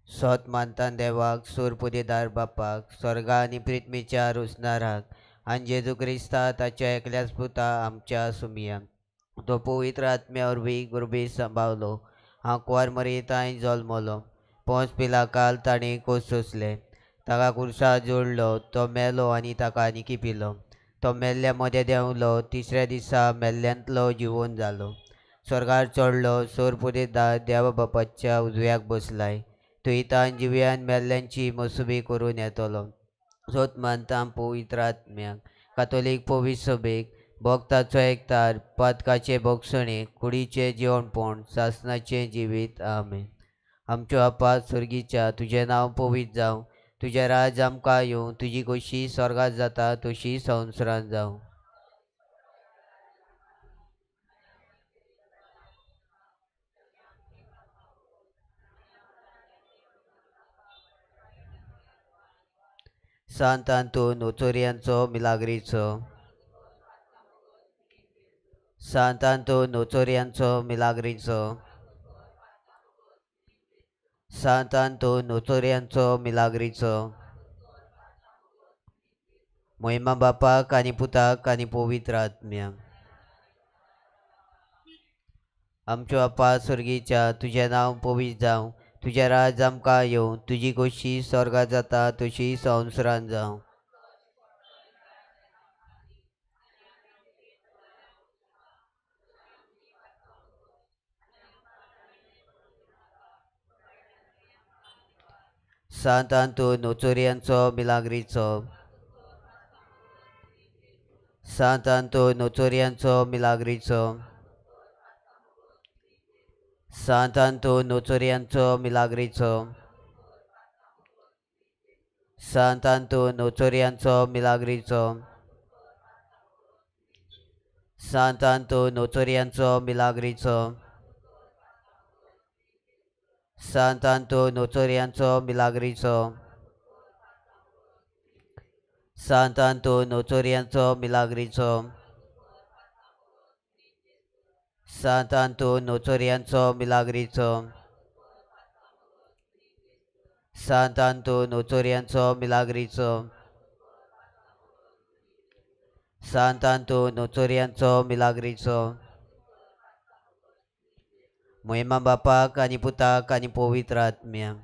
सोत मानतान देवाक सुरपुदेदार बापाक स्वर्गा आनी पृथ्वीच्या रुसणाराक आनी जेजू क्रिस्ता ताच्या एकल्याच पुता आमच्या सुमयाक तो पवित्र आत्म्या वरवीं गुरबी सांबावलो आंकवार मरियतांय जल्मलो पोंच पिलाकाल ताणें कोस सोंसले ताका कुर्सा जोडलो तो मेलो आनी ताका निकिपिलो तो मेल्ल्या मदें देंवलो तिसऱ्या दिसा मेल्ल्यांतलो जिवोन जालो स्वर्गार चडलो सोरपुदेदार देवा बापाच्या उजव्याक बसलाय थंय जिव्यान मेल्ल्यांची मसुबी करून येतलो सोत मानता पवित्र आत्म्याक कातोलीक पवित्र सभेक भक्ताचो एकतार पातकाचे भोगसणे कुडीचें जेवणपण सासनाचें जिवीत आमेन. आमच्यो आपा स्वर्गीच्या तुजें नांव पवित्र जावं तुजें राज आमकां येवं तुजी खोशी स्वर्गात जाता तशी संवसारांत जावं. सांत आंतोन ओचोरियांचो मिलाग्रीचो सांत आंतोन ओचोरियांचो मिलाग्रीचो सांत आंतोन ओचोरियांचो मिलाग्रीचो. महिमा बापाक आनी पुताक आनी पवित्र आत्म्याक. आमच्यो आपा स्वर्गीच्या तुजें नांव पवित्र जावं तुजें राज आमकां येवं तुजी खोशी स्वर्गात जाता तशी संवसारांत जावं. सांत आंतोन ओचोरियांचो मिलाग्रीचो सांत आंतोन ओचोरियांचो मिलाग्रीचो सांत आंतोन ओचोरियांचो मिलाग्रीचो सांत आंतोन ओचोरियांचो मिलाग्रीचो सांत आंतोन ओचोरियांचो मिलाग्रीचो सांत आंतोन ओचोरियांचो मिलाग्रीचो सांत आंतोन ओचोरियांचो मिलाग्रीचो सांत आंतोन ओचोरियांचो मिलाग्रीचो सांत आंतोन ओचोरियांचो मिलाग्रीचो सांत आंतोन ओचोरियांचो मिलाग्रीचो. महिमा बापाक आनी पुताक आनी पवित्र आत्म्याक.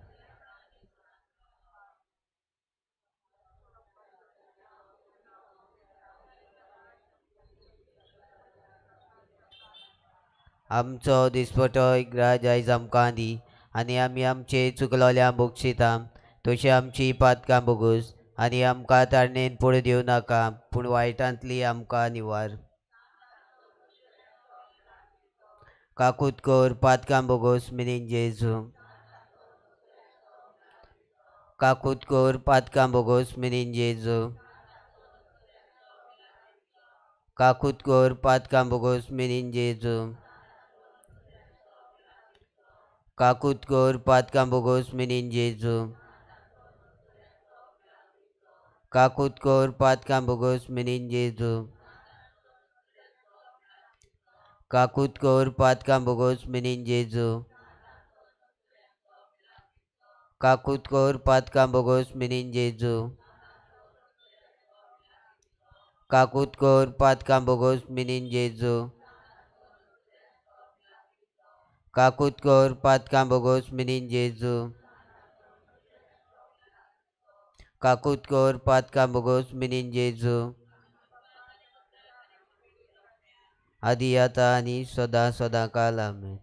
आमचो दिसपटो राज आयज आमकां दी आनी आमी आमचे चुकलोल्या बोगशिता तशी आमची पातकां बोगूस आनी आमकां तारणेन पडूं दिवं नाका पूण वायटांतली आमकां निवार. काकूत कर पातकां बोगोस मिनीन जेजू काकूत कर पातकां बोगोस मिनीन जेजू काकूत कर पातकां बोगोस मिनीन जेजू काकूत कर पातकां बोगोस मिनीन जेजू काकूत कर पातकां बोगोस मिनीन जेजू काकूत कर पातकां बोगोस मिनीन जेजू काकूत कर पातकां बोगोस मिनीन जेजू काकूत कर पातकां बोगोस मिनीन जेजू काकूत कर पातकां बोगोस मिनीन जेजू काकूत कर पातकां बोगोस मिनीन जेजू. आदी आतां आनी सदां सदां काल आमेन.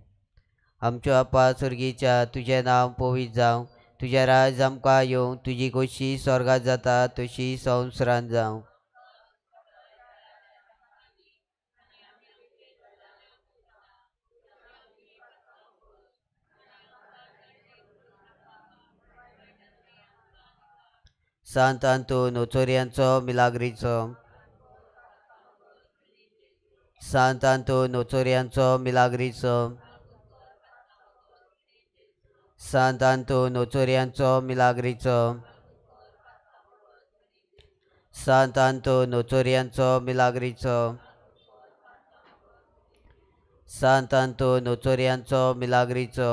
आमच्यो आपा स्वर्गीच्या तुजें नांव पवित्र जावं तुजें राज आमकां येवं तुजी खोशी स्वर्गात जाता तशी संवसारांत जावं. सांत आंतोन ओचोरियांचो मिलाग्रीचो सांत आंतोन ओचोरियांचो मिलाग्रीचो सांत आंतोन ओचोरियांचो मिलाग्रीचो सांत आंतोन ओचोरियांचो मिलाग्रीचो सांत आंतोन ओचोरियांचो मिलाग्रीचो.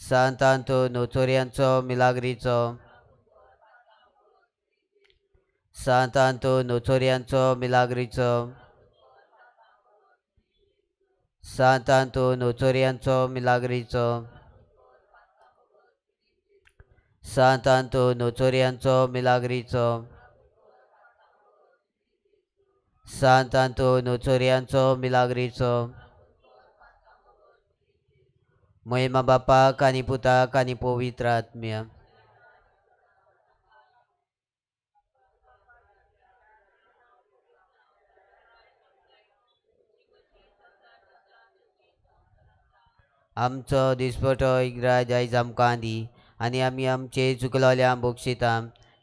सांत आंतोन चोरयांचो मिलाग्रीचो, सांत आंतोन चोरयांचो मिलाग्रीचो, सांत आंतोन चोरयांचो मिलाग्रीचो, सांत आंतोन चोरयांचो मिलाग्रीचो, सांत आंतोन चोरयांचो मिलाग्रीचो। महिमा बापाक आनी पुताक आनी पवित्र आत्म्या। आमचो दिसपटो इग्राज आयज आमकां दी आनी आमी आमचे चुकलोल्या बक्षिता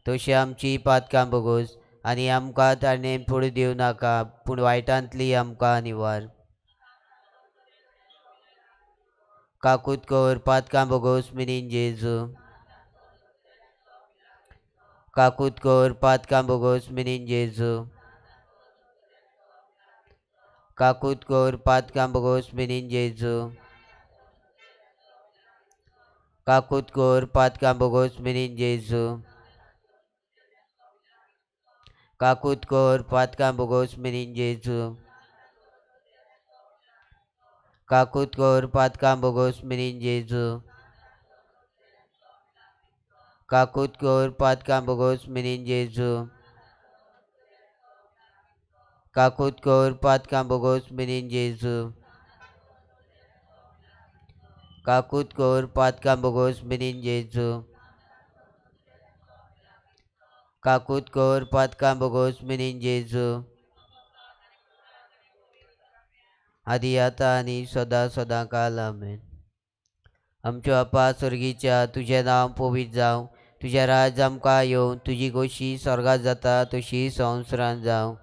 तशी आमची पातकां भोगोस आनी आमकां ताणें फुडें दिवं नाका पूण वायटांतली आमकां निवार। काकूत कर पातकां भोगोस मिनीन जेजू, काकूत कर पातकां भोगोस मिनीन जेजू, काकूत कर पातकां भोगोस मिनीन जेजू, काकूत कर पातकां भोगोस मिनीन जेजू, काकूत कर पातकां भोगोस मिनीन जेजू, काकूत कर पातकां भोगोस मिनीन जेजू, काकूत कर पातकां भोगोस मिनीन जेजू, काकूत कर पातकां भोगोस मिनीन जेजू, काकूत कर पातकां भोगोस मिनीन जेजू, काकूत कर पातकां भोगोस मिनीन जेजू। आदी आतां आनी सदां सदां काल आमेन। आमच्यो आपा स्वर्गीच्या तुजें नांव पवित्र जावं, तुजें राज आमकां येवं, तुजी गोशी स्वर्गांत जाता तशी संवसारांत जावं।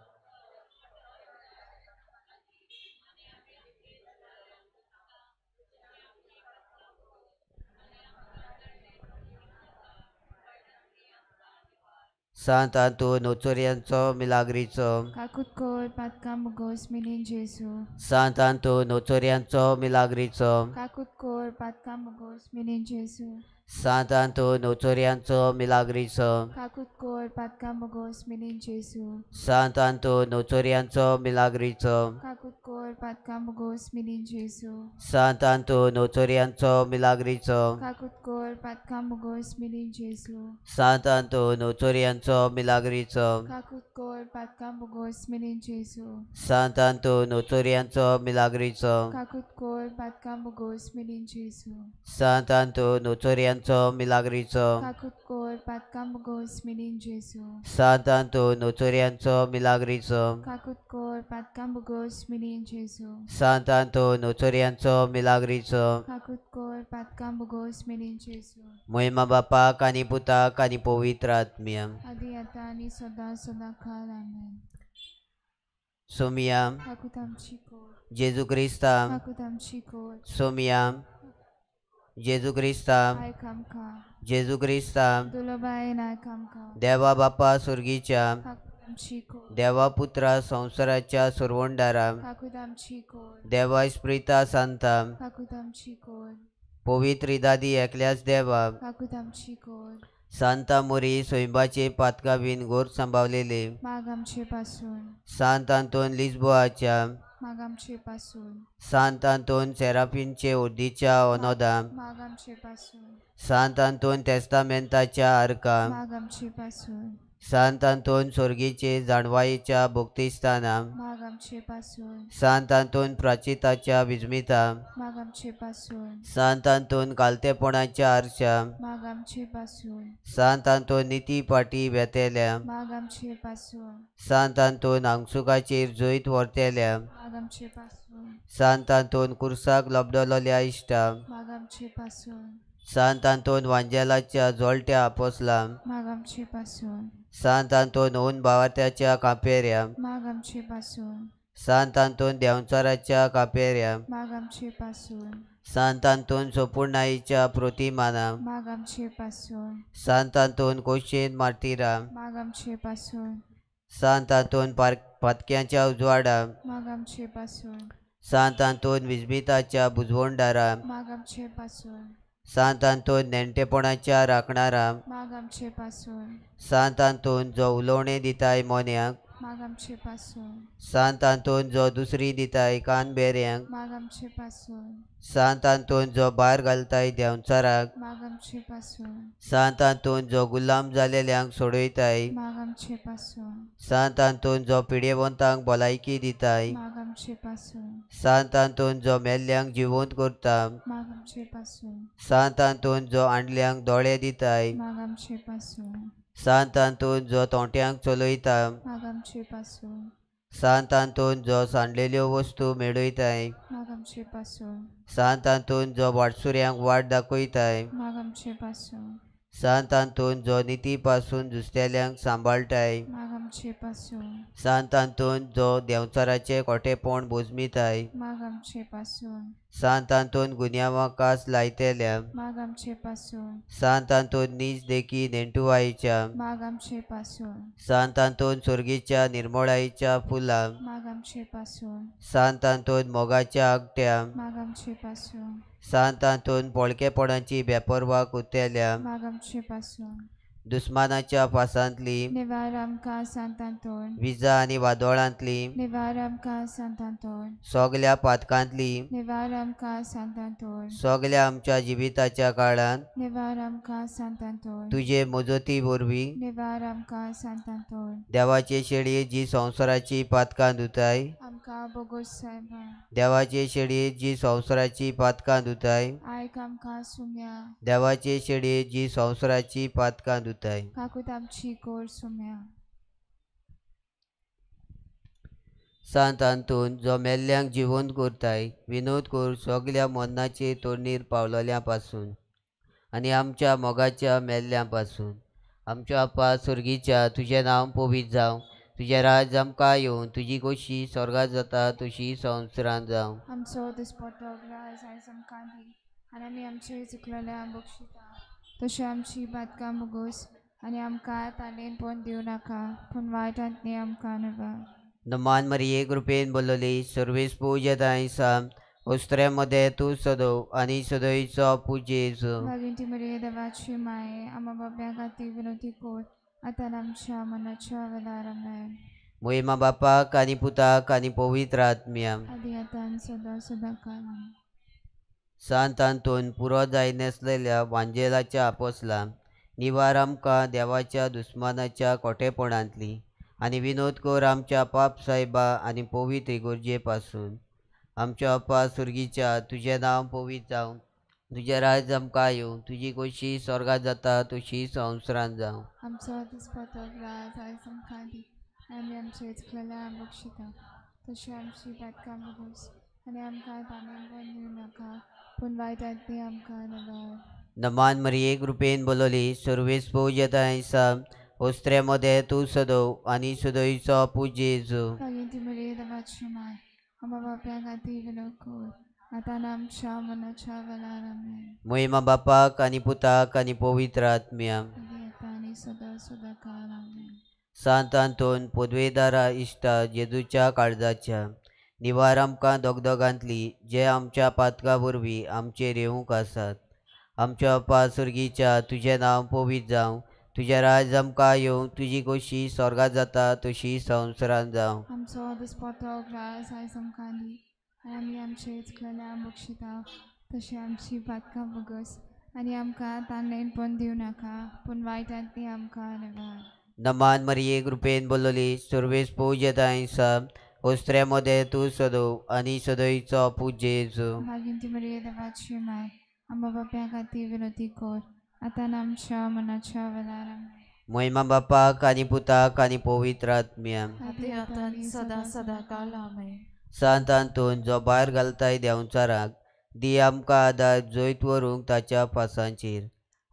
सांत आंतोन चोरयांचो मिलाग्रीचो, काकूत कर पातकां भोगोस मिनीन जेजू, सांत आंतोन चोरयांचो मिलाग्रीचो, काकूत कर पातकां भोगोस मिनीन जेजू, सांत आंतोन चोरयांचो मिलाग्रीचो, काकूत कर पातकां भोगोस मिनीन जेजू, सांत आंतोन चोरयांचो मिलाग्रीचो, काकूत कर पातकां भोगोस मिनीन जेजू, सांत आंतोन चोरयांचो मिलाग्रीचो, काकूत कर पातकां भोगोस मिनीन जेजू, सांत आंतोन चोरयांचो मिलाग्रीचो, काकूत कर पातकां भोगोस मिनीन जेजू, सांत आंतोन चोरयांचो मिलाग्रीचो, काकूत कर पातकां भोगोस मिनीन जेजू, सांत आंतोन चोरयांचो मिलाग्रीचो, काकूत कर पातकां भोगोस मिनीन जेजू, सांत आंतोन चोरयांचो मिलाग्रीचो, काकूत कर पातकां भोगोस मिनीन जेजू, सांत आंतोन चोरयांचो मिलाग्रीचो। काकूत कर पातकां भोगोस मिनीन जेजू। महिमा बापाक आनी पुताक आनी पवित्र आत्म्या। आदी आतां आनी सदां सदां काल आमेन। सोमिया काकूत आमची कर, जेजू क्रिस्ता, काकूत आमची कर, सोमिया जेजू क्रिस्ता, आयक आमकां, जेजू क्रिस्ता, दुलोबायेन आयक आमकां, देवा बापा सुर्गीच्या, काकूत आमची कर, देवा पुत्रा संवसाराच्या सुरवंडारा, काकूत आमची कर, देवा इस्प्रिता सांता, काकूत आमची कर, पवित्र दादी एकल्याच देवा, काकूत आमची कर, सांता मोरी सोयंबाचे पातका बीन गोर सांबावलेले, माग आमचे पासून, सांत आंतोन लिस्बोआच्या, माग आमचे पासून, सांत आंतोन सेराफीनचे उर्दीच्या ओनोदा, माग आमचे पासून, सांत आंतोन तेस्तामेंताच्या आर्का, माग आमचे पासून, सांत आंतोन स्वर्गीचे जाणवायेच्या भक्तिस्थाना, माग आमचे पासून, सांत आंतोन प्राचिताच्या विजमिता, माग आमचे पासून, सांत आंतोन कालतेपणाच्या आरशा, माग आमचे पासून, सांत आंतोन निती पाटी वेतेल्या, माग आमचे पासून, सांत आंतोन आंगसुकाचेर जैत व्हरतेल्या, माग आमचे पासून, सांत आंतोन कुर्साक लबडलोल्या इश्टा, माग आमचे पासून, सांत आंतोन वांजेलाच्या जोळट्या आपोसला, माग आमचे पासून, सांत आंतोन ओन भावार्थ्याच्या कापेऱ्या, माग आमचे पासून, सांत आंतोन देंवचाराच्या कापेऱ्या, माग आमचे पासून, सांत आंतोन सोपुर्णाईच्या प्रतिमाना, माग आमचे पासून, सांत आंतोन कोशेन मार्तिरा, माग आमचे पासून, सांत आंतोन पातक्यांच्या उजवाडा, माग आमचे पासून, सांत आंतोन विजमिताच्या बुजवणदारा, माग आमचे पासून, सांत आंतोन नेणटेपणाच्या राखणारा, माग आमचे पासून. सांत आंतोन जो उलोवणें दिताय मोन्याक, माग आमचे पासून. सांत आंतोन जो दुसरी दिताय कान बेऱ्यांक, माग आमचे पासून. सांत आंतोन जो भार घालताय देंवचाराक, माग आमचे पासून. सांत आंतोन जो गुलाम जालेल्यांक सोडयताय, माग आमचे पासून. सांत आंतोन जो पिडेवंतांक भलायकी दिताय, माग आमचे पासून. सांत आंतोन जो मेल्ल्यांक जिवंत करता, माग आमचे पासून. सांत आंतोन जो आणल्यांक दोळे दिताय, माग आमचे पासून. सांत आंतोन जो तोंट्यांक चलयता, माग आमचे पासून. सांत आंतोन जो सांडलेल्यो वस्तू मेळयताय, माग आमचे पासून. सांत आंतोन जो वाटसुऱ्यांक वाट दाखयताय, माग आमचे पासून. सांत आंतोन जो निती पासून जुसतेल्यांक सांबाळटाय, माग आमचे पासून. सांत आंतोन जो देंवचाराचे कोटेपण बोजमिताय, माग आमचे पासून. सांत आंतोन गुन्यांवाक कास लायतेल्या, माग आमचे पासून. सांत आंतोन नीज देखी नेणटुवायच्या, माग आमचे पासून. सांत आंतोन सोर्गीच्या निर्मळायेच्या फुलां, माग आमचे पासून. सांत आंतोन मोगाच्या आगट्या, माग आमचे पासून. सांत आंतोन पोळकेपणाची बेपर्वा कुतेल्या, माग आमचे पासून. दुस्मानाच्या फासांतली, निवार आमकां सांत आंतोन. विजा आनी वादोळांतली, निवार आमकां सांत आंतोन. सगल्या पातकांतली, निवार आमकां सांत आंतोन. सगल्या आमच्या जिविताच्या काळांत, निवार आमकां सांत आंतोन. तुजे मजती वरवीं, निवार आमकां सांत आंतोन. देवाचे शेळये जी संवसाराची पातकां धुताय, आमकां बोगोस सायबा. देवाचे शेळये जी संवसाराची पातकां धुताय, आयक आमकां सुम्या. देवाचे शेळये जी संवसाराची पातकां धुताय. काकूत आमची कोर सुम्या. सांत आंतोन जो मेल्ल्यांक जिवंत करताय, विनोद कर सगल्या मरणाचे तोडणीर पावलेल्या पासून आनी आमच्या मोगाच्या मेल्ल्या पासून. आमच्या आपा सुर्गीच्या, तुजें नांव पवित्र जावं, तुजें राज आमकां येवं, तुजी खोशी स्वर्गात जाता तशी संवसारांत जावं. आमचो दिसपटो ग्रास आयज आमकां दी आनी आमी आमचे चुकलेल्या बक्षिता तशें आमची बातकां बोगोस आनी आमकां तालेन पोन दिवं नाका पूण वायटांतली आमकां नवा. नमान मरिये कृपेन बोलली सर्वेस पूजताय साम उस्त्र्या मध्ये तूं सदो आनी सदोयचो पुजेचो. भागिंती मरिये देवाची माये आमा बाब्या खातीर विनोती कोर आतां आमच्या मनाच्या वेळार. आमेन. मोहिमा बापाक आनी पुताक आनी पवित्र आत्म्या. आदी आतां सदां सदां काळ. सांत आंतोन पुरो जायनासलेल्या वांजेलाच्या आपोसला, निवार आमकां देवाच्या दुस्मानाच्या कोटेपणांतली आनी विनोद कर आमच्या पाप सायबा आनी पवित्र इगर्जे पासून. आमच्या आपा सुर्गीच्या, तुजें नांव पवित्र जावं, तुजें राज आमकां येवं, तुजी खोशी स्वर्गात जाता तशी संवसारांत जावं. आमचो दिसपटो ग्रास आयज आमकां दी आनी आमी आमचे चुकलेल्या बक्षिता तशें आमची बातकां बोगोस आनी आमकां ताणें पोन दिवं नाका पूण वायटांतली आमकां नवार. नमान मरिये कृपेन बोलली सर्वेस पूजताय साम उस्त्र्या मध्ये तूं सदो आनी सदोयचो पुजेचो. भागिंती मरिये देवाची माय आमा बाप्या खातीर विनोद कोर आतां आमच्या मनाच्या वेळार. आमेन. मोहिमा बापाक आनी पुताक आनी पवित्र आत्म्या. आदी आतां आनी सदां सदां काळ. आमेन. सांत आंतोन पदवेदारा इश्टा जेजूच्या काळजाच्या, निवार आमकां दोगदोगांतली जे आमच्या पातकां वरवीं आमचेर येवंक आसात. आमच्या आपा सुर्गीच्या, तुजें नांव पवित्र जावं, तुजें राज आमकां येवं, तुजी खोशी स्वर्गात जाता तशी संवसारांत जावं. आमचो दिसपटो ग्रास आयज आमकां दी आनी आमी आमचे चुकलेल्या बक्षिता तशें आमची पातकां बोगस आनी आमकां ताणें पोन दिवं नाका पूण वायटांतली आमकां नवार. नमान मरिये कृपेन बोलली सर्वेस पूजताय साम उस्त्र्या मध्ये तूं सदो आनी सदोयचो पुजेचो. भागिंती मरिये देवाची माय आमा बाप्या खातीर विनोती कोर आतां आमच्या मनाच्या वेळार. आमेन. मोहिमा बापाक आनी पुताक आनी पवित्र आत्म्या. आदी आतां सदां सदां काळ. आमेन. सांत आंतोन जो भायर घालताय देंवचाराक, दी आमकां आदार जैत व्हरूंक ताच्या फासांचेर.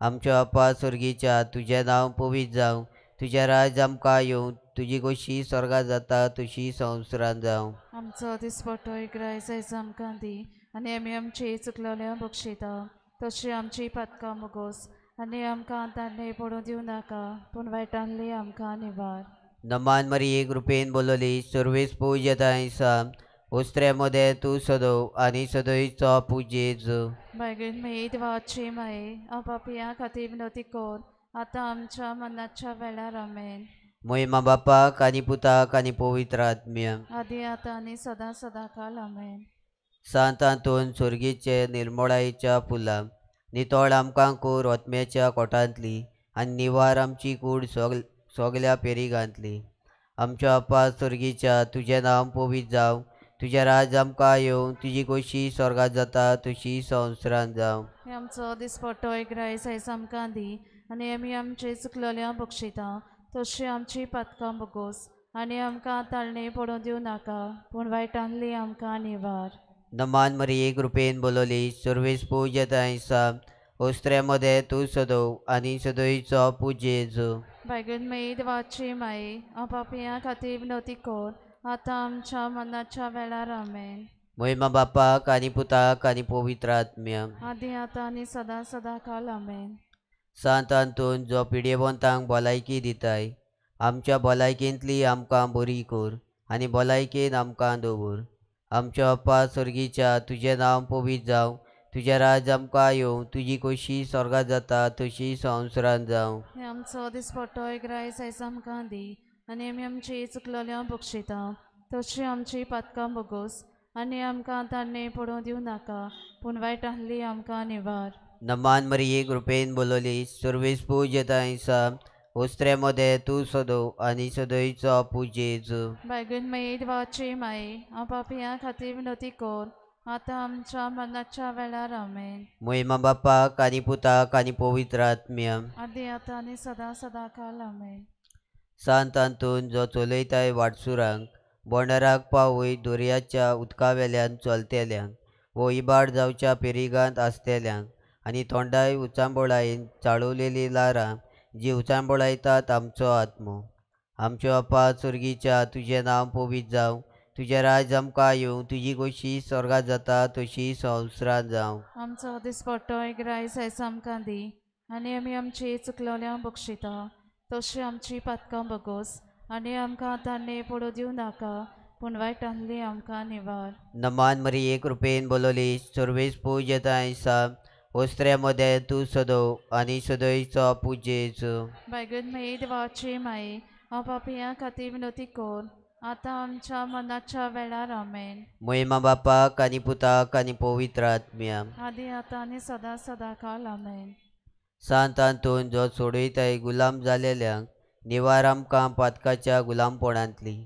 आमच्या आपा सुर्गीच्या, तुजें नांव पवित्र जावं, तुजें राज आमकां येवं, तुजी खोशी स्वर्गात जाता तशी संवसारांत जावं. आमचो दिसपटो ग्रास आयज आमकां दी आनी आमी आमची चुकलेल्या बक्षिता तशी आमची पातकां बोगोस आनी आमकां ताणें पडूं दिवं नाका पूण वायटांतली आमकां निवार. नमान मरिये कृपेन बोलली सर्वेस पूजताय साम उस्त्रे मदें तूं सदोव आनी सदोयचो पुजेजू. मागीर माई देवाची माई आपापया खातीर विनवती कर आतां आमच्या मनाच्या वेळार. आमेन. मोहिमा बापाक आनी पुताक आनी पवित्र आत्म्याक. आदी आतां आनी सदां सदां काल. आमेन. सांतांतून सुर्गीचे निर्मोळायेच्या फुलां नितळ आमकां कूर ओतम्याच्या कोटांतली आनी निवार आमची कूड सोगल्या पेरिगांतली. आमच्या अप्पा सुर्गीच्या तुजें नांव पवित्र जावं, तुजें राज आमकां येवं, तुजी खोशी स्वर्गात जाता तशी संवसारांत जावं. हे आमचो दिसपट्टो एक रायस आयज आमकां दी आनी आमी आमचे चुकलेल्या बक्षिता तशी आमची पातकां बगोस आनी आमकां ताळणे पडूं दिवं नाका पूण वायटांतली आमकां निवार. नमान मरिये कृपेन बोलवली सर्वेस पूजताय सा ओस्त्रे मदें तूं सदोव आनी सदोयचो पुजेजू. बायगून माई देवाची माई आपापया खातीर विनवती कर आतां आमच्या मनाच्या वेळार. आमेन. मोहिमा बापाक आनी पुताक आनी पवित्र आत्म्याक. आदी आतां आनी सदां सदां काल. आमेन. सांत आंतून जो पिडेवंतांक भलायकी दिताय आमच्या भलायकेंतली आमकां बरी कर आनी भलायकेन आमकां दवर. आमच्या अप्पा सर्गीच्या तुजें नांव पवित्र जावं, तुजें राज आमकां येवं, तुजी खोशी स्वर्गात जाता तशी संवसारांत जावं. हे आमचो दिसपट्टो एक रायस आयज आमकां दी आनी आमी आमची चुकलेल्या बक्षिता तशी आमची पातकां बगोस आनी आमकां ताणें पडूं दिवं नाका पूण वायटांतली आमकां निवार. नमान मरिये कृपेन बोलवली सर्वेस पूजताय सा ओस्त्रे मदें तूं सदोव आनी सदोयचो पुजेजू. बायगून माई देवाची माई आपापया खातीर विनवती कर आतां आमच्या मनाच्या वेळार. आमेन. मोहिमा बापाक आनी पुताक आनी पवित्र आत्म्याक. आदी आतां आनी सदां सदां काल. आमेन. सांत आंतून जो चलयताय वाटसुरांक बोंडराक पावय दर्याच्या उदका वेल्यान चलतेल्यांक वो इबाड जावच्या पेरिगांत आसतेल्यांक आनी तोंडाय उचांबळायेन चाळवलेली ल्हारां जी उचांबळायतात आमचो आत्मो. आमच्यो अप्पा सुर्गीच्या तुजें नांव पवित्र जावं, तुजें राज आमकां येवं, तुजी खोशी स्वर्गात जाता तशी संवसारांत जावं. आमचो दिसपट्टो एक रायस आयज आमकां दी आनी आमी आमची चुकलेल्या बक्षिता तशी आमची पातकां बगोस आनी आमकां ताणें पडूं दिवं नाका पूण वायटांतली आमकां निवार. नमान मरिये कृपेन बोलवली सर्वेस पूजताय सा ओस्त्रे मदें तूं सदोव आनी सदोयचो पुजेजू. बायगून माई देवाची माई आपापया खातीर विनवती कर आतां आमच्या मनाच्या वेळार. आमेन. मोहिमा बापाक आनी पुताक आनी पवित्र आत्म्याक. आदी आतां आनी सदां सदां काल. आमेन. सांत आंतून जो सोडयताय गुलाम जालेल्यांक निवार आमकां पातकाच्या गुलामपणांतली.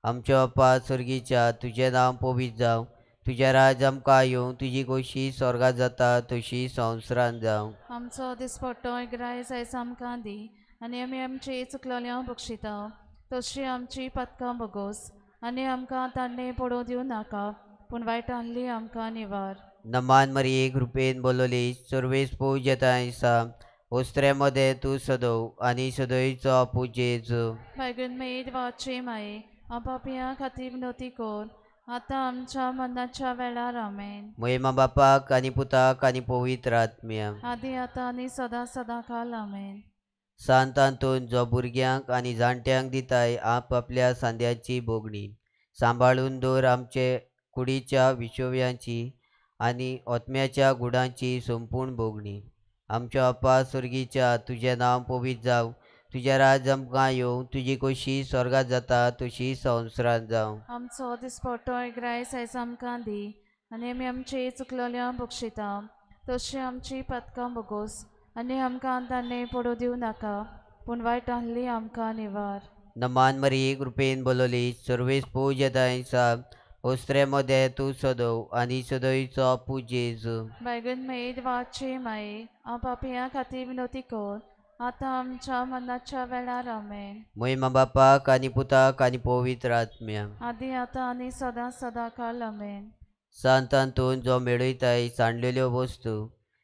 आमच्यो अप्पा सर्गीच्या तुजें नांव पवित्र जावं, तुजें राज आमकां येवं, तुजी खोशी स्वर्गात जाता तशी संवसारांत जावं. आमचो दिसपट्टो एक रायस आयज आमकां दी आनी आमी आमची चुकलेल्या बक्षिता तशी आमची पातकां बगोस आनी आमकां ताणें पडूं दिवं नाका पूण वायटांतली आमकां निवार. नमान मरिये कृपेन बोलवली सर्वेस पूजताय सा ओस्त्रे मदें तूं सदोव आनी सदोयचो पुजेजू. बायगून माई देवाची माई आपापया खातीर विनवती कर आतां आमच्या मनाच्या वेळार. आमेन. मोहिमा बापाक आनी पुताक आनी पवित्र आत्म्याक. आदी आतां आनी सदां सदां काल. आमेन. सांत आंतून जो भुरग्यांक आनी जाणट्यांक दिताय आप आपल्या सांद्याची भोगणी सांबाळून दवर आमचे कुडीच्या विशोव्यांची आनी ओतम्याच्या गुडांची संपूर्ण भोगणी. आमच्या अप्पा सुर्गीच्या तुजें नांव पवित्र जावं, तुजें राज आमकां येवं, तुजी खोशी स्वर्गात जाता तशी संवसारांत जावं. आमचो दिसपट्टो एक रायस आयज आमकां दी आनी आमी आमची चुकलेल्या बक्षिता तशी आमची पातकां बगोस आनी आमकां ताणें पडूं दिवं नाका पूण वायटांतली आमकां निवार. नमान मरिये कृपेन बोलवली सर्वेस पूजताय सा ओस्त्रे मदें तूं सदोव आनी सदोयचो पुजेजू. बायगून माई देवाची माई आपापया खातीर विनवती कर आतां आमच्या मनाच्या वेळार. आमेन. मोहिमा बापाक आनी पुताक आनी पवित्र आत्म्याक. आदी आतां आनी सदां सदां काल. आमेन. सांत आंतून जो मेळयताय सांडलेल्यो वस्तू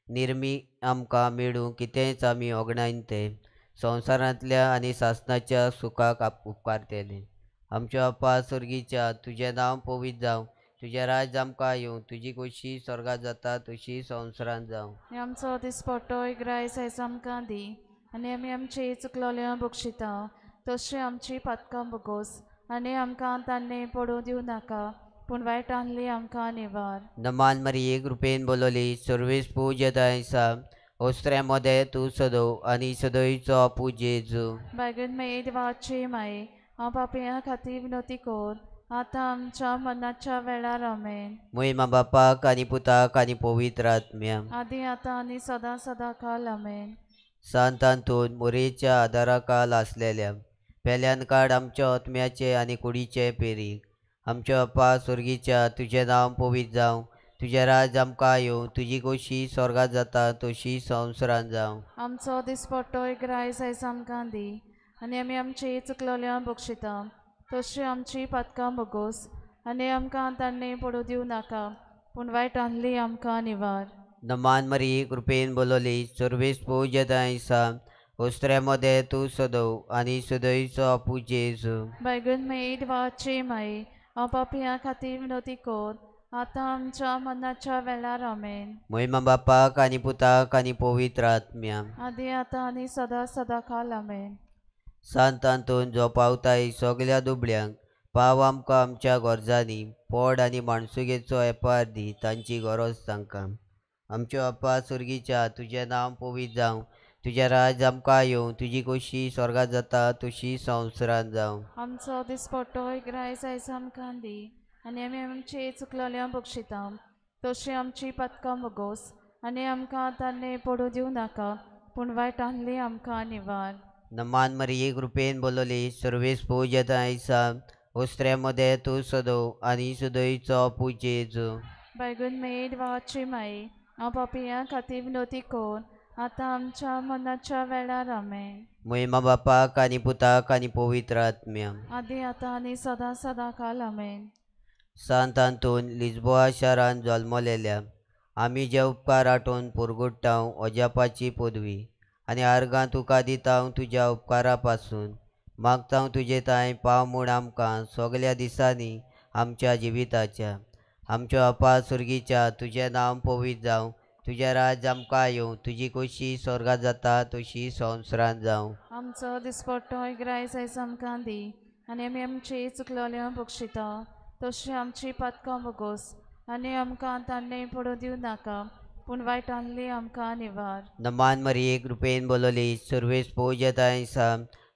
निर्मी आमकां मेळूं कितेंच आमी ओगणायन तें संवसारांतल्या आनी सासणाच्या सुखाक उपकारतलें. आमच्या अप्पा सर्गीच्या तुजें नांव पवित्र जावं, तुजें राज आमकां येवं, तुजी खोशी स्वर्गात जाता तशी संवसारांत जावं. हे आमचो दिसपट्टो एक रायस आयज आमकां दी आनी आमी आमची चुकलेल्या बक्षिता तशी आमची पातकां बगोस आनी आमकां ताणें पडूं दिवं नाका पूण वायट आहली आमकां निवार. नमान मरिये कृपेन बोलवली सर्वेस पूजताय सा ओस्त्र्या मदें तूं सदो आनी सदोयचो आपू जेजू. बायगून माई देवाची माई हांव पापयां खातीर विनवती कर आतां आमच्या मरणाच्या वेळार आमेन. मोहिमा बापाक आनी पुताक आनी पवित्र आत्म्या. आदी आतां आनी सदां सदां काल आमेन. सांत आंतोन मोरेच्या आदाराखाल आसलेल्या पेल्यान काड आमच्या आत्म्याचे आनी कुडीचे पेरीक. आमच्या बापा स्वर्गीच्या तुजें नांव पवित्र जावं, तुजें राज आमकां येवं, तुजी खोशी स्वर्गात जाता तशी संवसारांत जावं. आमचो दिसपट्टो ग्रायस आयज आमकां दी आनी आमी आमची चुकलोल्या बक्षिता तशी आमची पातकां भोगोस आनी आमकां तांणी पडूं दिवं नाका पूण वायट आहली आमकां निवार. नमान मरिये कृपेन बोलवली सर्वेस पूजताय सा ओस्त्र्या मदें तूं सदो आनी सदोयचो आपू जेजू. बायगून माई देवाची माई हांव पापयां खातीर विनवती कर आतां आमच्या मरणाच्या वेळार आमेन. मोहिमा बापाक आनी पुताक आनी पवित्र आत्म्या. आदी आतां आनी सदां सदां काल आमेन. सांत आंतोन जो पावताय सगल्या दुबळ्यांक पाव आमकां आमच्या गरजांनी पोड आनी माणसुगेचो एपार दी तांची गरज तांकां. आमच्यो बापा स्वर्गीच्या तुजें नांव पवित्र जावं, तुजें राज आमकां येवं, तुजी खोशी स्वर्गात जाता तशी संवसारांत जावं. आमचो दिसपट्टो ग्रायस आयज आमकां दी आनी आमी आमची चुकलोल्या बक्षिता तशी आमची पातकां भोगोस आनी आमकां तांणी पडूं दिवं नाका पूण वायट आहली आमकां निवार. नमान मरिये कृपेन बोलवली सर्वेस पूजताय सा ओस्त्र्या मदें तूं सदो आनी सदोयचो आपू जेजू. बायगून माई देवाची माई हांव पापयां खातीर विनवती कर आतां आमच्या मरणाच्या वेळार आमेन. मोहिमा बापाक आनी पुताक आनी पवित्र आत्म्या. आदी आतां आनी सदां सदां काल आमेन. सांत आंतोन लिज्बोआ शारांत जल्मलेल्या आमी जे उपकार आठोवन पुरगुट्टांव अजापाची पदवी आनी आर्गां तुका दितांव तुज्या उपकारा पासून मागतांव तुजे तांय पाव म्हूण आमकां सगल्या दिसांनी आमच्या जिविताच्या. आमच्या बापा स्वर्गीच्या तुजें नांव पवित्र जावं, तुजें राज आमकां येवं, तुजी खोशी स्वर्गात जाता तशी संवसारांत जावं. आमचो दिसपट्टो ग्रायस आयज आमकां दी आनी आमी आमची चुकलोल्या बक्षिता तशी आमची पातकां भोगोस आनी आमकां तांणी पडूं दिवं नाका पूण वायट आहली आमकां निवार. नमान मरिये कृपेन बोलवली सर्वेस पूजताय सा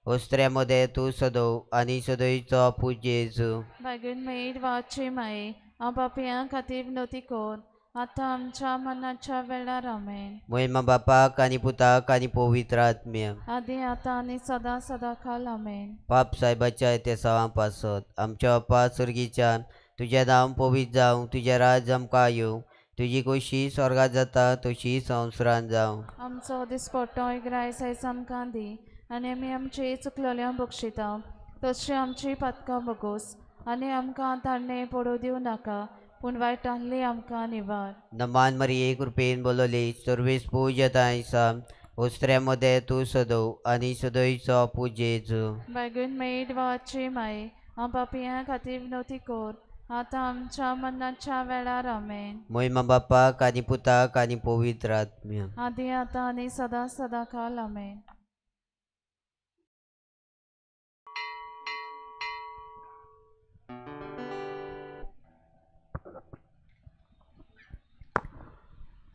ओस्त्र्या मदें तूं सदो आनी सदोयचो आपू जेजू. बायगून माई देवाची माई हांव पापयां खातीर विनवती कर आतां आमच्या मरणाच्या वेळार आमेन. मोहिमा बापाक आनी पुताक आनी पवित्र आत्म्या. आदी आतां आनी सदां सदां काल आमेन. पाप सायबाच्या तेसावां पासत आमच्या बापा स्वर्गीच्या तुजें नांव पवित्र जावं, तुजें राज आमकां येवं, तुजी खोशी स्वर्गात जाता तशी संवसारांत जावं. आमचो दिसपट्टो ग्रायस आयज आमकां दी आनी आमी आमची चुकलोल्या बक्षिता तशी आमची पातकां भोगोस आनी आमकां तांणी पडूं दिवं नाका पूण वायट आहली आमकां निवार. नमान मरिये कृपेन बोलवली सर्वेस पूजताय सा ओस्त्र्या मदें तूं सदो आनी सदोयचो आपू जेजू. बायगून माई देवाची माई हांव पापयां खातीर विनवती कर आतां आमच्या मरणाच्या वेळार आमेन. मोहिमा बापाक आनी पुताक आनी पवित्र आत्म्या. आदी आतां आनी सदां सदां काल आमेन.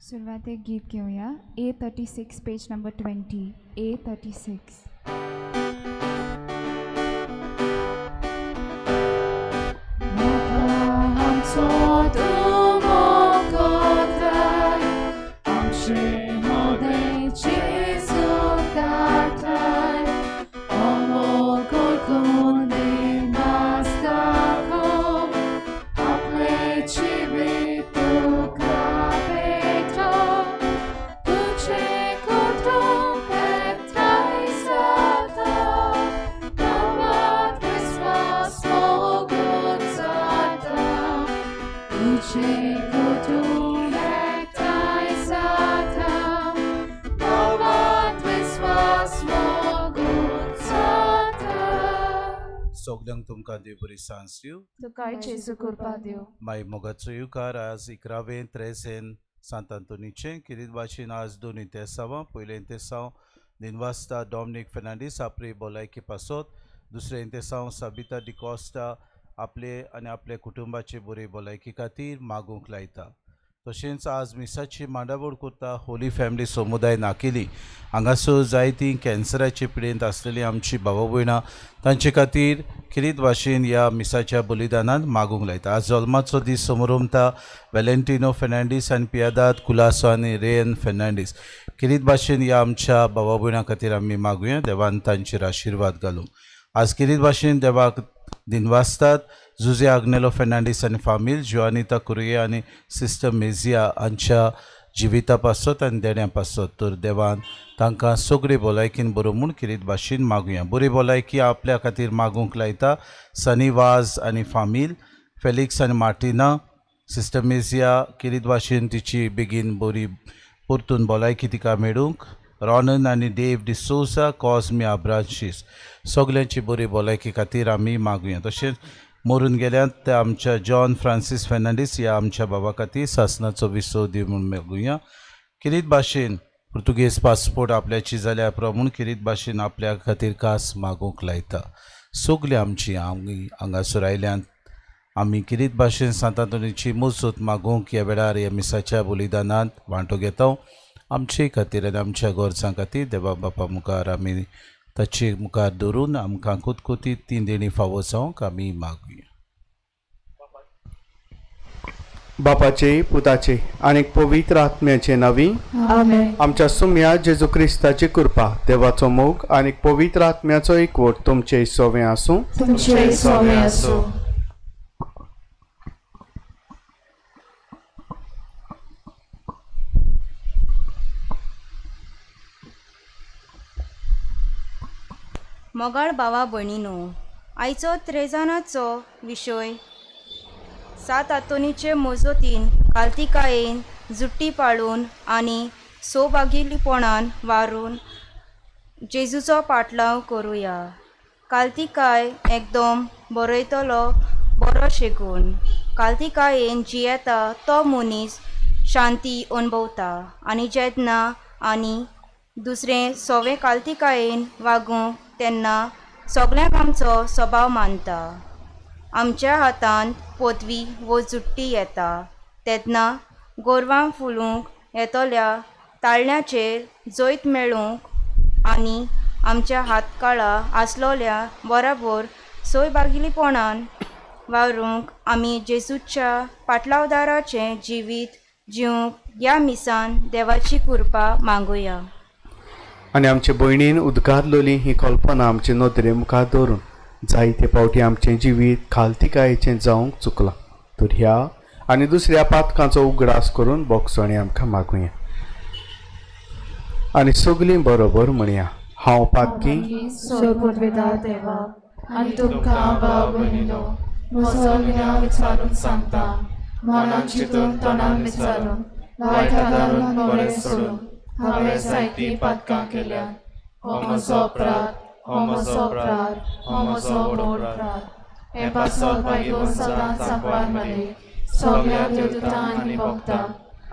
सुरवातेक गीत घेवया A36 page number 20 A36. सगल्यांक तुमकां देव बरी सांज दिवं. तुकाय जेजू कृपा दिवं. माई मोगाचो युकार आज 11वें 13 सांत आंतोनीचें किरीत भाशेन आज 2 इंतेसांवां. पयलें इंतेसांव दिनवास्ता डॉमनीक फेर्नांडीस आपली भलायकी पासत, दुसरें इंतेसांव साबिता डिकॉस्टा आपले आनी आपल्या कुटुंबाचे बरे भलायकी खातीर मागूंक लायता. तशेंच आज मिसाची मांडावळ करता होली फॅमिली समुदाय नाकेली हांगासर जायतीं कॅन्सराचे पिडेंत आसलेली आमची भावा भयणां तांचे खातीर खेरीत भाशेन ह्या मिसाच्या बलिदानान मागूंक लायता. आज जल्माचो दीस समरमता वेलेंटिनो फेर्नांडीस आनी पियादाद कुलासो आनी रेयन फेर्नांडीस खेरीत भाशेन ह्या आमच्या भावा भयणां खातीर आमी मागुया देवान तांचेर आशिर्वाद घालूंक. आज खेरीत भाशेन देवाक दिनवासतात जुजे आग्नेलो फेर्नांडीस आनी फामील जुआनिता कुरुये आनी सिस्टर मेजिया हांच्या जिविता पासत आनी देण्या पासत तर देवान तांकां सगळी भलायकीन बरो म्हूण खेरीत भाशेन मागुया. बरी भलायकी आपल्या खातीर मागूंक लायता सनी वाज आनी फामील फेलिक्स आनी मार्टिना सिस्टर मेजिया खेरीत भाशेन तिची बेगीन बरी परतून भलायकी तिका मेळूंक. रॉनन आनी देव डिसोजा कॉजमी आब्रांशीस सगल्यांची बरी भलायकी खातीर आमी मागुया. तशेंच मरून गेल्यात त्या आमच्या जॉन फ्रांसीस फेर्नांडीस ह्या आमच्या बाबा खातीर सासनाचो विसव दी म्हूण मागुया. खेरीत भाशेन पुर्तुगेज पासपोर्ट आपल्याची जाल्या प्रमाण खेरीत भाशेन आपल्या खातीर खास मागूंक लायता. सगळी आमची आमी हांगासर आयल्यात आमी खेरीत भाशेन सांत आंतोनीची मजत मागूंक ह्या वेळार ह्या मिसाच्या बलिदानांत वांटो घेता. आमचे खातीर आनी आमच्या गरजां खातीर देवा बापा मुखार आमी ताचे मुखार धरून आमकां कुतकुतीत तीन देणी फावो जावंक आमी मागुया. बापाचे पुताचे आनी पवित्र आत्म्याचे नांवी आमेन. आमच्या सुम्या जेजू क्रिस्ताची कृपा देवाचो मोग आनी पवित्र आत्म्याचो एकवट तुमचे सोवें आसूं. तुमचे सोवें आसूं. मोगाळ भावा भयणीनो, आयचो त्रेजानाचो विशय सात आंतोनीचे मजतीन कालतिकायेन जुट्टी पाळून आनी सोभागीपणान वारून जेजूचो पाटलाव करुया. कालतिकाय एकदम बरयतलो बरो शेगून. कालतिकायेन जियेता तो मनीस शांती अणभवता आनी जेन्ना आनी दुसरें सोवें कालतिकायेन वागूंक तेन्ना सगल्यांक आमचो स्वभाव मानता. आमच्या हातांत पदवी वो जुट्टी येता तेन्ना गोरवां फुलूंक येतल्या ताळण्याचेर जैत मेळूंक आनी आमच्या हातकाळा आसलोल्या बराबर सोयबागिलीपणान वावरूंक आमी जेजूच्या पाटलावदाराचें जिवीत जिवंक ह्या मिसान देवाची कृपा मागुया. आनी आमचे भयणीन उद्गारलोली ही कल्पना आमचे नदरे मुखार दवरून जायते फावटी आमचें जिवीत खालतिकायेचें जावंक चुकलां तर ह्या आनी दुसऱ्या पातकांचो उगडास करून बोगसणी आमकां मागुया आनी सगलीं बरोबर म्हणया. हांव पातकी सोबतवेदार देवा आनी तुमकां भाव भयणीनो म्हजो गुन्यांव विचारून सांगता. मनान चिंतून तोंडान विचारून वायट आदारून बरें सोडून हांवें जायतीं पातकां केल्यात. हो म्हजो अपराध, हो म्हजो अपराध, हो म्हजो व्हड अपराध. हें पासत बायलो सदांच सांकवार मरे सगळ्या देवदूतां आनी भक्तां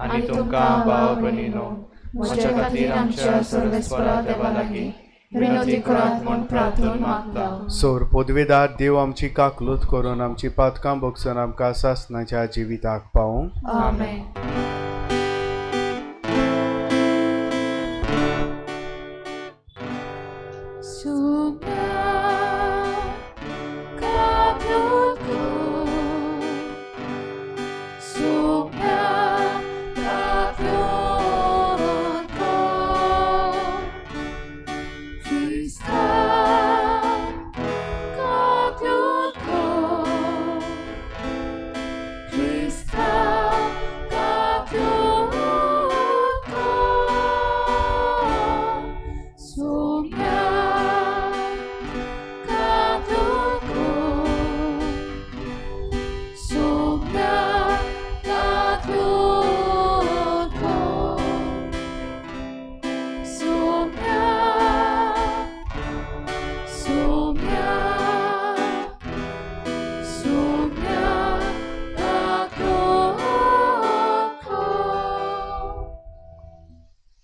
आनी तुमकां भाव भयणीनो म्हज्या खातीर आमच्या सर्वेस्परा देवा लागीं विनोदी करात म्हूण प्रार्थना मागता. सोर पदवेदार देव आमची काकलूत करून आमची पातकां भोगसून आमकां सासणाच्या जिविताक पावूं. आमेन.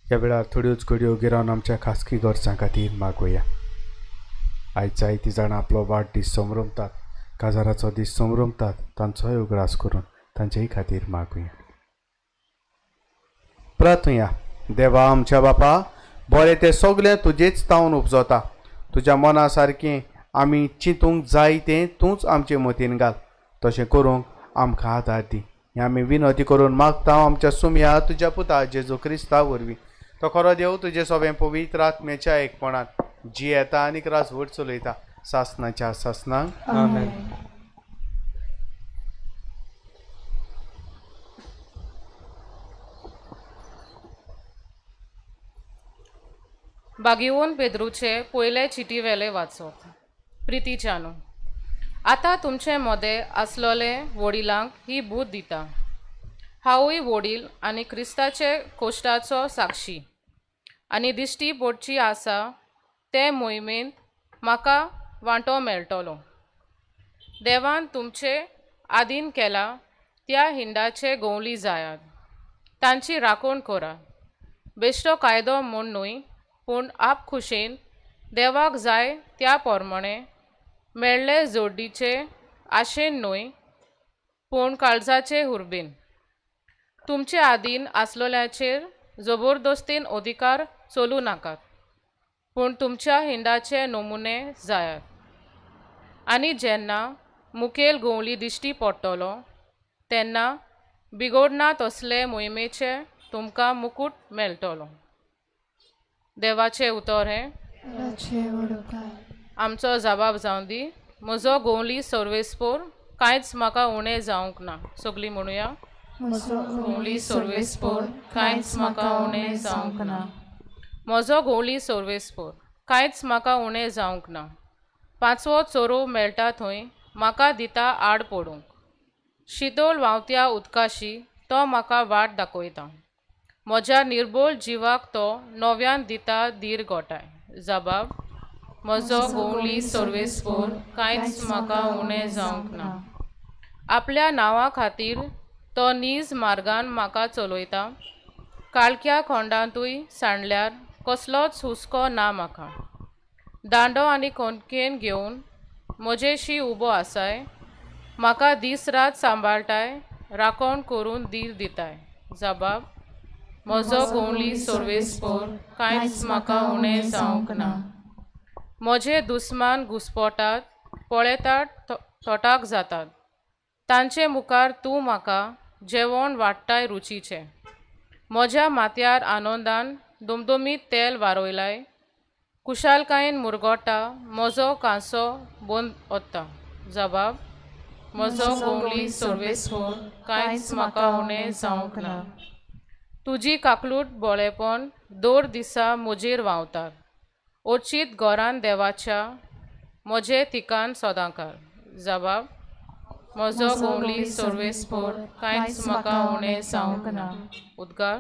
ह्या वेळार थोड्योच घडयो गिरावन आमच्या खासगी गरजां खातीर मागोया. आयज जायतीं जाणां आपलो वाडदीस समरमतात. काजाराचो दीस संभ्रमतात तांचोय उगडास करून तांचेय खातीर मागुया. प्रार्थुया. देवा आमच्या बापा, बरें तें सगळें तुजेच तावन उपजता. तुज्या मना सारकें आमी चिंतूंक जाय तें तूंच आमचे मतीन घाल. तशें करूंक आमकां आदार दी. हें आमी विनवती करून मागता आमच्या सुमया तुज्या पुता जेजू क्रिस्ता वरवीं. तो खरो देव तुजें सोबें पवित्र आत्म्याच्या एकपणान जियेता आनी राजवट चलयता सासनाच्या सासनाक. आमेन. बागिवोन पेद्रूचे पयले चिटी वेले वाचप. प्रितीच्यानू, आतां तुमचे मोदे आसलोले वडिलांक ही बूद दिता. हांवूय वडील आनी क्रिस्ताचे कोश्टाचो साक्षी आनी दिश्टी पडची आसा ते मोहिमेंत म्हाका वांटो मेळटलो. देवान तुमचे आदीन केला त्या हिंडाचे गोवली जायात, तांची राखण करात. बेश्टो कायदो म्हूण न्हय, पूण आप खुशेन देवाक जाय त्या प्रमाणे मेळ्ळे जोडीचे आशेन न्हय, पूण काळजाचे हुर्बेन. तुमचे आदीन आसलोल्याचेर जबरदस्तीन अधिकार चलूं नाकात, पूण तुमच्या हिंडाचे नमुने जायात. आनी जेन्ना मुखेल गोवली दिश्टी पडटलो तेन्ना बिगोडना तसले मोहिमेचे तुमकां मुकूट मेळटलो. देवाचें उतर हें आमचो जबाब जावं दी. म्हजो गोवली सर्वेस्पोर, कांयच म्हाका उणें जावंक ना. सगळीं म्हणुया, म्हजो गोवली सर्वेस्पोर, कांयच म्हाका उणें जावंक ना. म्हजो गोवली सर्वेस्पोर, कांयच म्हाका उणें जावंक ना. पांचवो चोरो मेळटा थंय म्हाका दिता आड पडूंक. शितोल व्हांवत्या उदकाशी तो म्हाका वाट दाखयता. म्हज्या निर्बोल जिवाक तो नव्यान दिता धीर गोठाय. जबाब, म्हजो गोवली सर्वेस्पोर, कांयच म्हाका उणें जावंक ना. आपल्या नांवा खातीर तो नीज मार्गान म्हाका चलयता. काळख्या खोंडांतूय सांडल्यार कसलोच हुस्को ना म्हाका. दांडो आनी कोणकेन घेवन म्हजेशी उबो आसाय. म्हाका दीस रात सांबाळटाय, राखण करून धीर दिताय. जबाब, म्हजो गोवली सर्वेस्पोर, कांयच म्हाका उणें जावंक ना. म्हजे दुस्मान घुस्पोटात, पळयतात, थोटाक जातात. तांचे मुखार तूं म्हाका जेवण वाडटाय रुचीचें. म्हज्या माथ्यार आनंदान दुमदुमीत तेल वारयलाय. कुशालकायेन मुरगोटा म्हजो कांसो बंद वता. जबाब, म्हजो गोवली सर्वेस्पोर, कांयच म्हाका उणें जावंक ना. तुजी काकलूट बोळेपण दर दिसा म्हजेर व्हांवतात. ओचीत घरान देवाच्या म्हजें ठिकाण सदांकाळ. जबाब, म्हजो गोवली सर्वेस्पोर, कांयच म्हाका उणें जावंक ना. उद्गार.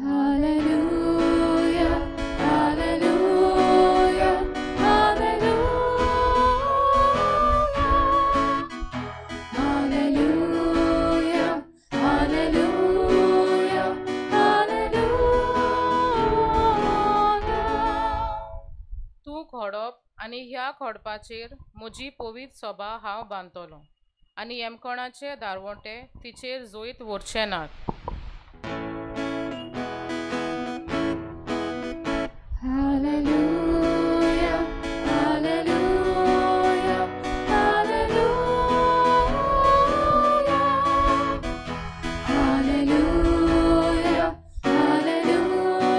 Hallelujah, hallelujah, hallelujah, hallelujah, hallelujah, hallelujah. तूं खोडप आनी ह्या खोडपाचेर म्हजी पवित्र सभा हांव बांदतलो आनी येमकोणाचे दारवंटे तिचेर जैत व्हरचे नात. Hallelujah, hallelujah, hallelujah, hallelujah, hallelujah,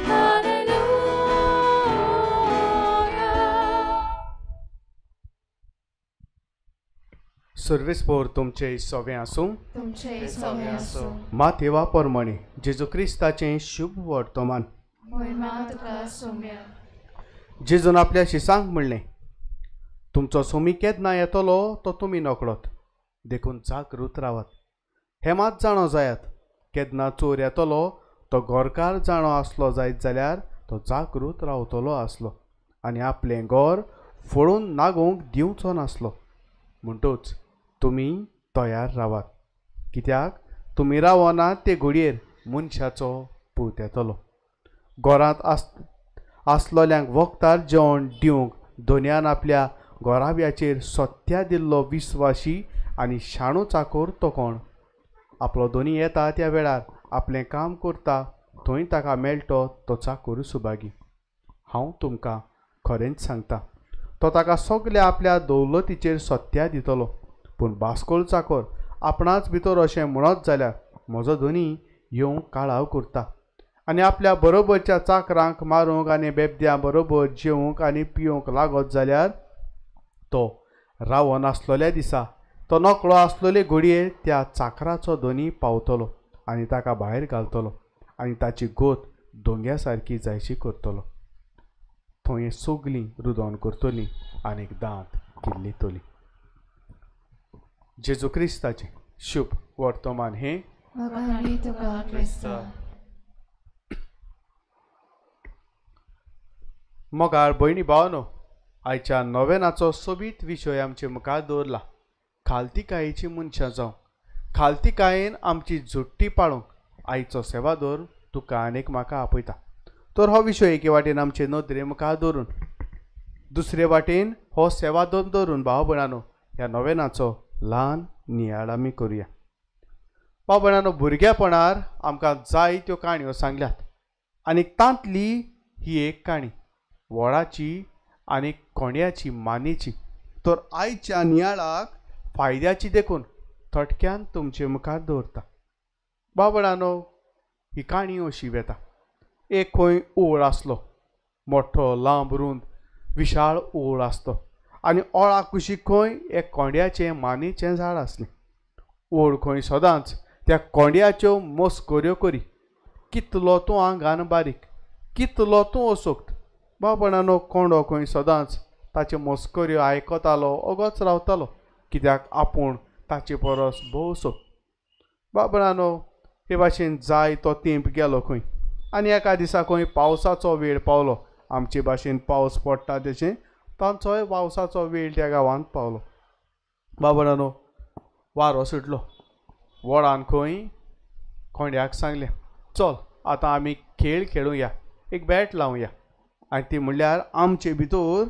hallelujah. सर्वेस्पोर तुमचे सोवें आसूं. तुमचे सोवें आसूं. मातेवा प्रमाणे जेजू क्रिस्ताचें शुभ वर्तमान. जेजून आपल्या शिसांक म्हणलें, तुमचो सोमी केन्ना येतलो तो तुमी नकळत, देखून जागृत रावात. हें मात जाणो जायात, केन्ना चोर येतलो तो घरकार जाणो आसलो जायत जाल्यार तो जागृत रावतलो आसलो आनी आपलें घर फोडून नागोवंक दिवचो नासलो. म्हणटूच तुमी तयार रावात, कित्याक तुमी रावना ते घडयेर मनशाचो पूत येतलो. घरांत आसलोल्यांक वखदार जेवण दिवंक धनयान आपल्या गोराव्याचेर सत्या दिल्लो विस्वाशी आनी शाणू चाकोर तो कोण? आपलो धनी येता त्या वेळार आपलें काम करता थंय ताका मेळटो तो चाकोर सुभागी. हांव तुमकां खरेंच सांगता, तो ताका सगल्या आपल्या दौलतीचेर सत्या दितलो. पूण बास्कोल चाकोर आपणाच भितर अशें म्हणत जाल्यार म्हजो धनी येवंक काळाव करता आनी आपल्या बरोबरच्या चाकरांक मारूंक आनी बेबद्यां बरोबर जेवंक आनी पिवंक लागत जाल्यार तो रावन आसलोल्या दिसा तो नकळो आसलोले घडये त्या चाकराचो धनी पावतलो आनी ताका भायर घालतलो आनी ताची गोत दोंग्या सारकी जायशी करतलो. थंय सगलीं रुदोन करतलीं आनी दांत किल्लितलीं. जेजू क्रिस्ताचें शुभ वर्तमान हें. मोगाळ भयणी भावनो, आयच्या नोवेनाचो सोबीत विशय आमचे मुखार दवरला, खालतिकायेची मनशां जावं. खालतिकायेन आमची झुट्टी पाळूंक आयचो सेवादोर तुका आनीक म्हाका आपयता. तर हो विशय एके वाटेन आमचे नदरे मुखार दवरून, दुसरे वाटेन हो सेवादोर दवरून भाव भयणानो ह्या नोवेनाचो ल्हान नियाळ आमी करुया. भाव भयणानो, भुरगेपणार आमकां जायत्यो काणयो सांगल्यात आनी तांतली ही एक काणी वडाची आनी कोंड्याची मानेची. तर आयच्या नियाळाक फायद्याची देखून थोडक्यान तुमचे मुखार दवरता. भाव भयणानो, ही काणी अशी वेता. एक खंय ओळ आसलो, मोठो लांब रुंद विशाळ ओळ आसलो आनी ओळा कुशीक खंय एक कोंड्याचें मानेचें झाड आसलें. ओळ खंय सदांच त्या कोंड्याच्यो मस्कऱ्यो करी, कितलो तूं आंगान बारीक, कितलो तूं असोक्त. भाव भयणानो, कोंडो खंय सदांच ताच्यो मस्कऱ्यो आयकतालो, ओगोच रावतालो, कित्याक आपूण ताचे परस भोव सोक्त. भाव भयणानो, हे भाशेन जाय तो तेंप गेलो खंय आनी एका दिसा खंय पावसाचो वेळ पावलो. आमचे भाशेन पावस पडटा तशें तांचोय पावसाचो वेळ त्या गांवांत पावलो. भाव भयणानो, वारो सुटलो. वडान खंय कोंड्याक सांगलें, चल आतां आमी खेळ खेळुया, एक बॅट लावया. आनी ती म्हणल्यार आमचे भितर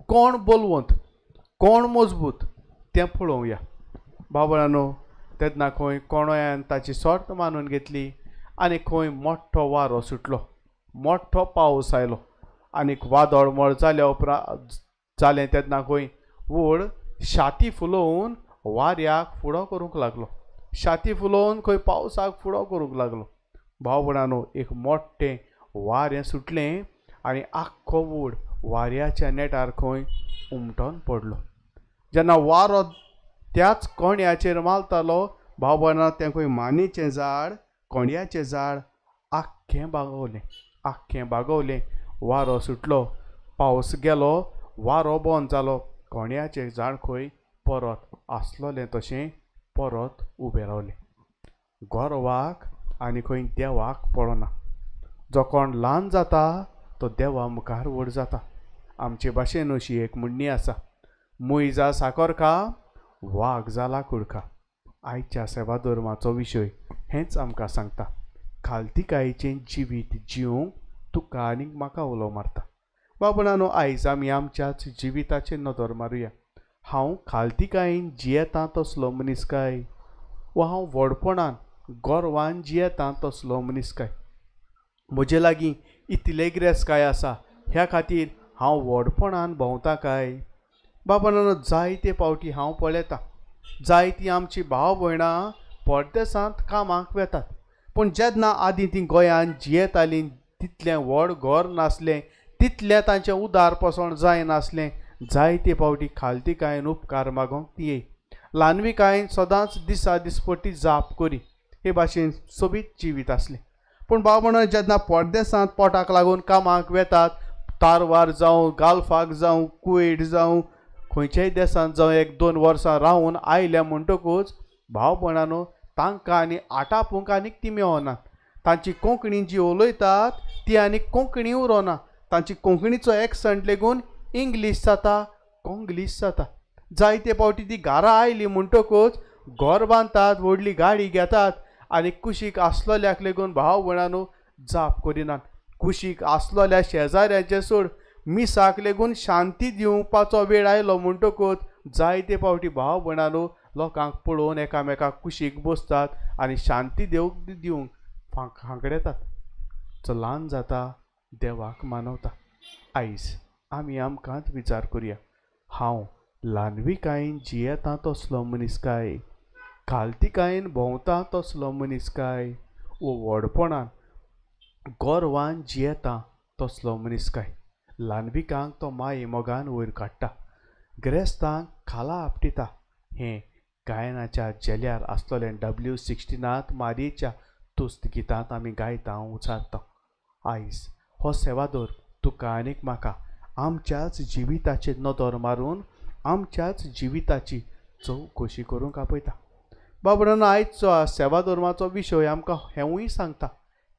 कोण बलवंत कोण मजबूत तें पळोवया. भाव भयणानो, तेन्ना खंय कोणोयान ताची सर्त मानून घेतली आनी खंय मोठो वारो सुटलो, मोठो पावस आयलो आनीक वादळ मळ जाल्या उपरांत जालें तेन्ना खंय व्हड छाती फुलोवन वाऱ्याक फुडो करूंक लागलो, छाती फुलोवन खंय पावसाक फुडो करूंक लागलो. भाव भयणानो, एक मोठें वारें सुटलें आनी आख्खो वड वाऱ्याच्या नेटार खंय उमटोन पडलो. जेन्ना वारो त्याच कोंड्याचेर मारतालो, भाव भयणानो, तें खंय मानेचें झाड कोंड्याचें झाड आख्खें बागवलें, आख्खें बागवलें. वारो सुटलो, पावस गेलो, वारो बंद जालो, कोंड्याचें झाड खंय परत आसलोलें तशें परत उबें रावलें. गोरवाक आनी खंय देवाक पळोना, जो कोण ल्हान जाता तो देवा मुखार व्हड जाता. आमचे भाशेन अशी एक म्हणणी आसा, मूय जा साकर खा, वाग जाला कुडका. आयच्या सेवा धर्माचो विशय हेंच आमकां सांगता, खालतिकायेचें जिवीत जिवंक तुका आनीक म्हाका उलो मारता. भाव भयणानो, आयज आमी आमच्याच जिविताचेर नदर मारुया. हांव खालतिकायेन जियेतां तसलो मनीस काय, वा हांव व्हडपणान गोरवान जियेतां तसलो मनीस काय? म्हजे लागीं इतले गिरेस्तकाय आसा ह्या खातीर हांव व्हडपणान भोंवता काय? भाव भयणानो, जायते फावटी हांव पळयतां, जायतीं आमची भाव भयणां परदेसांत कामाक वेतात, पूण जेन्ना आदीं तीं गोंयांत जियेतालीं तितलें व्हड घर नासलें, तितलें तांचें उदार पोसण जायनासलें. जायते फावटी खालतिकायेन उपकार मागोंक ती येय, ल्हानविकायेन सदांच दिसा दिसपट्टी जाप करी, हे भाशेन सोबीत जिवीत आसलें. पूण भाव भयणानो, जेन्ना परदेसांत पोटाक लागून कामाक वेतात, तारवार जावं, गाल्फाक जावं, कुवेट जावं, खंयच्याय देशांत जावं एक दोन वर्सां रावून आयल्या म्हणटकूच भाव भयणानो, तांकां आनी आटापूंक आनीक ती मेळना. तांची कोंकणी जी उलयतात ती आनी कोंकणी उरोना, तांची कोंकणीचो एक्संट लेगून इंग्लीश जाता, कोंग्लीश जाता. जायते फावटी ती घरा आयली म्हणटकूच घर बांदतात, व्हडली गाडी घेतात आनी कुशीक आसलोल्याक लेगून भाव भयणानो जाप करिनात. कुशीक आसलोल्या शेजाऱ्याचें सोड, मिसाक लेगून शांती दिवपाचो वेळ आयलो म्हणटकूच जायते फावटी भाव भयणांनो लोकांक पळोवन एकामेकाक कुशीक बसतात आनी शांती दिवंक हांकडेतात. ल्हान जाता, देवाक मानवता. आयज आमी आमकांच विचार करुया, हांव ल्हानविकायेन जियेता तसलो मनीस काय, खालतिकायेन भोंवता तसलो मनीस काय, वो व्हडपणान गोरवान जियेता तसलो मनीस काय. ल्हानविकांक तो माये मोगान वयर काडटा, गिरेस्तांक खाला आपटिता. हें गायनाच्या जेल्यार आसलोलें W16 मारयेच्या तुस्त गितांत आमी गायता, उचारता. आयज हो सेवादोर तुका आनीक म्हाका आमच्याच जिविताचेर नदर मारून आमच्याच जिविताची चवकशी करूंक आपयता. बाबडानो, आयचो सेवाधर्माचो विशय आमकां हेंवूय सांगता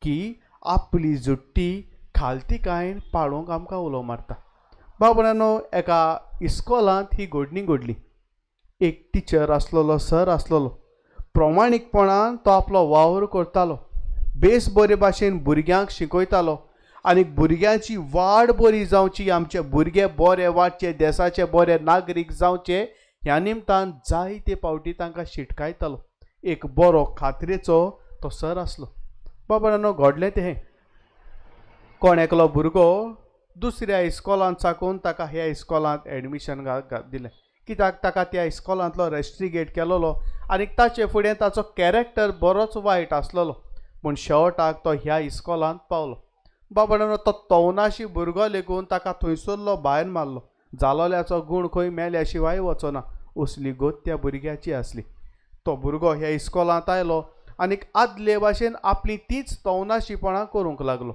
की आपली जुट्टी खालतिकायेन पाळोवंक आमकां उलो मारता. बाबडानो, एका इस्कोलांत ही घडणी घडली. एक टिचर आसलेलो, सर आसलेलो. प्रमाणीकपणान तो आपलो वावर करतालो, बेस बरे भाशेन भुरग्यांक शिकयतालो आनी भुरग्यांची वाड बरी जावची, आमचे भुरगे बरे वाडचे, देसाचे बरे नागरीक जावचे ह्या निमतान जायते फावटी तांकां शिटकायतालो. एक बरो खात्रेचो तो सर आसलो. बाबानो, घडलें तें कोण एकलो भुरगो दुसऱ्या इस्कॉलांत साकून ताका ह्या इस्कॉलांत एडमिशन दिलें, कित्याक ताका त्या इस्कॉलांतलो रेस्ट्रिगेट केलोलो आनी ताचे फुडें ताचो कॅरेक्टर बरोच वायट आसलेलो. पूण शेवटाक तो ह्या इस्कॉलांत पावलो. बाबानो, तो तवनाशी भुरगो लेगून ताका थंयसरलो भायर मारलो. जालोल्याचो गूण खंय मेल्या शिवाय वचना असली गत त्या भुरग्याची आसली. तो भुरगो ह्या इस्कॉलांत आयलो आनी आदले भाशेन आपली तीच तवनाशीपणां करूंक लागलो.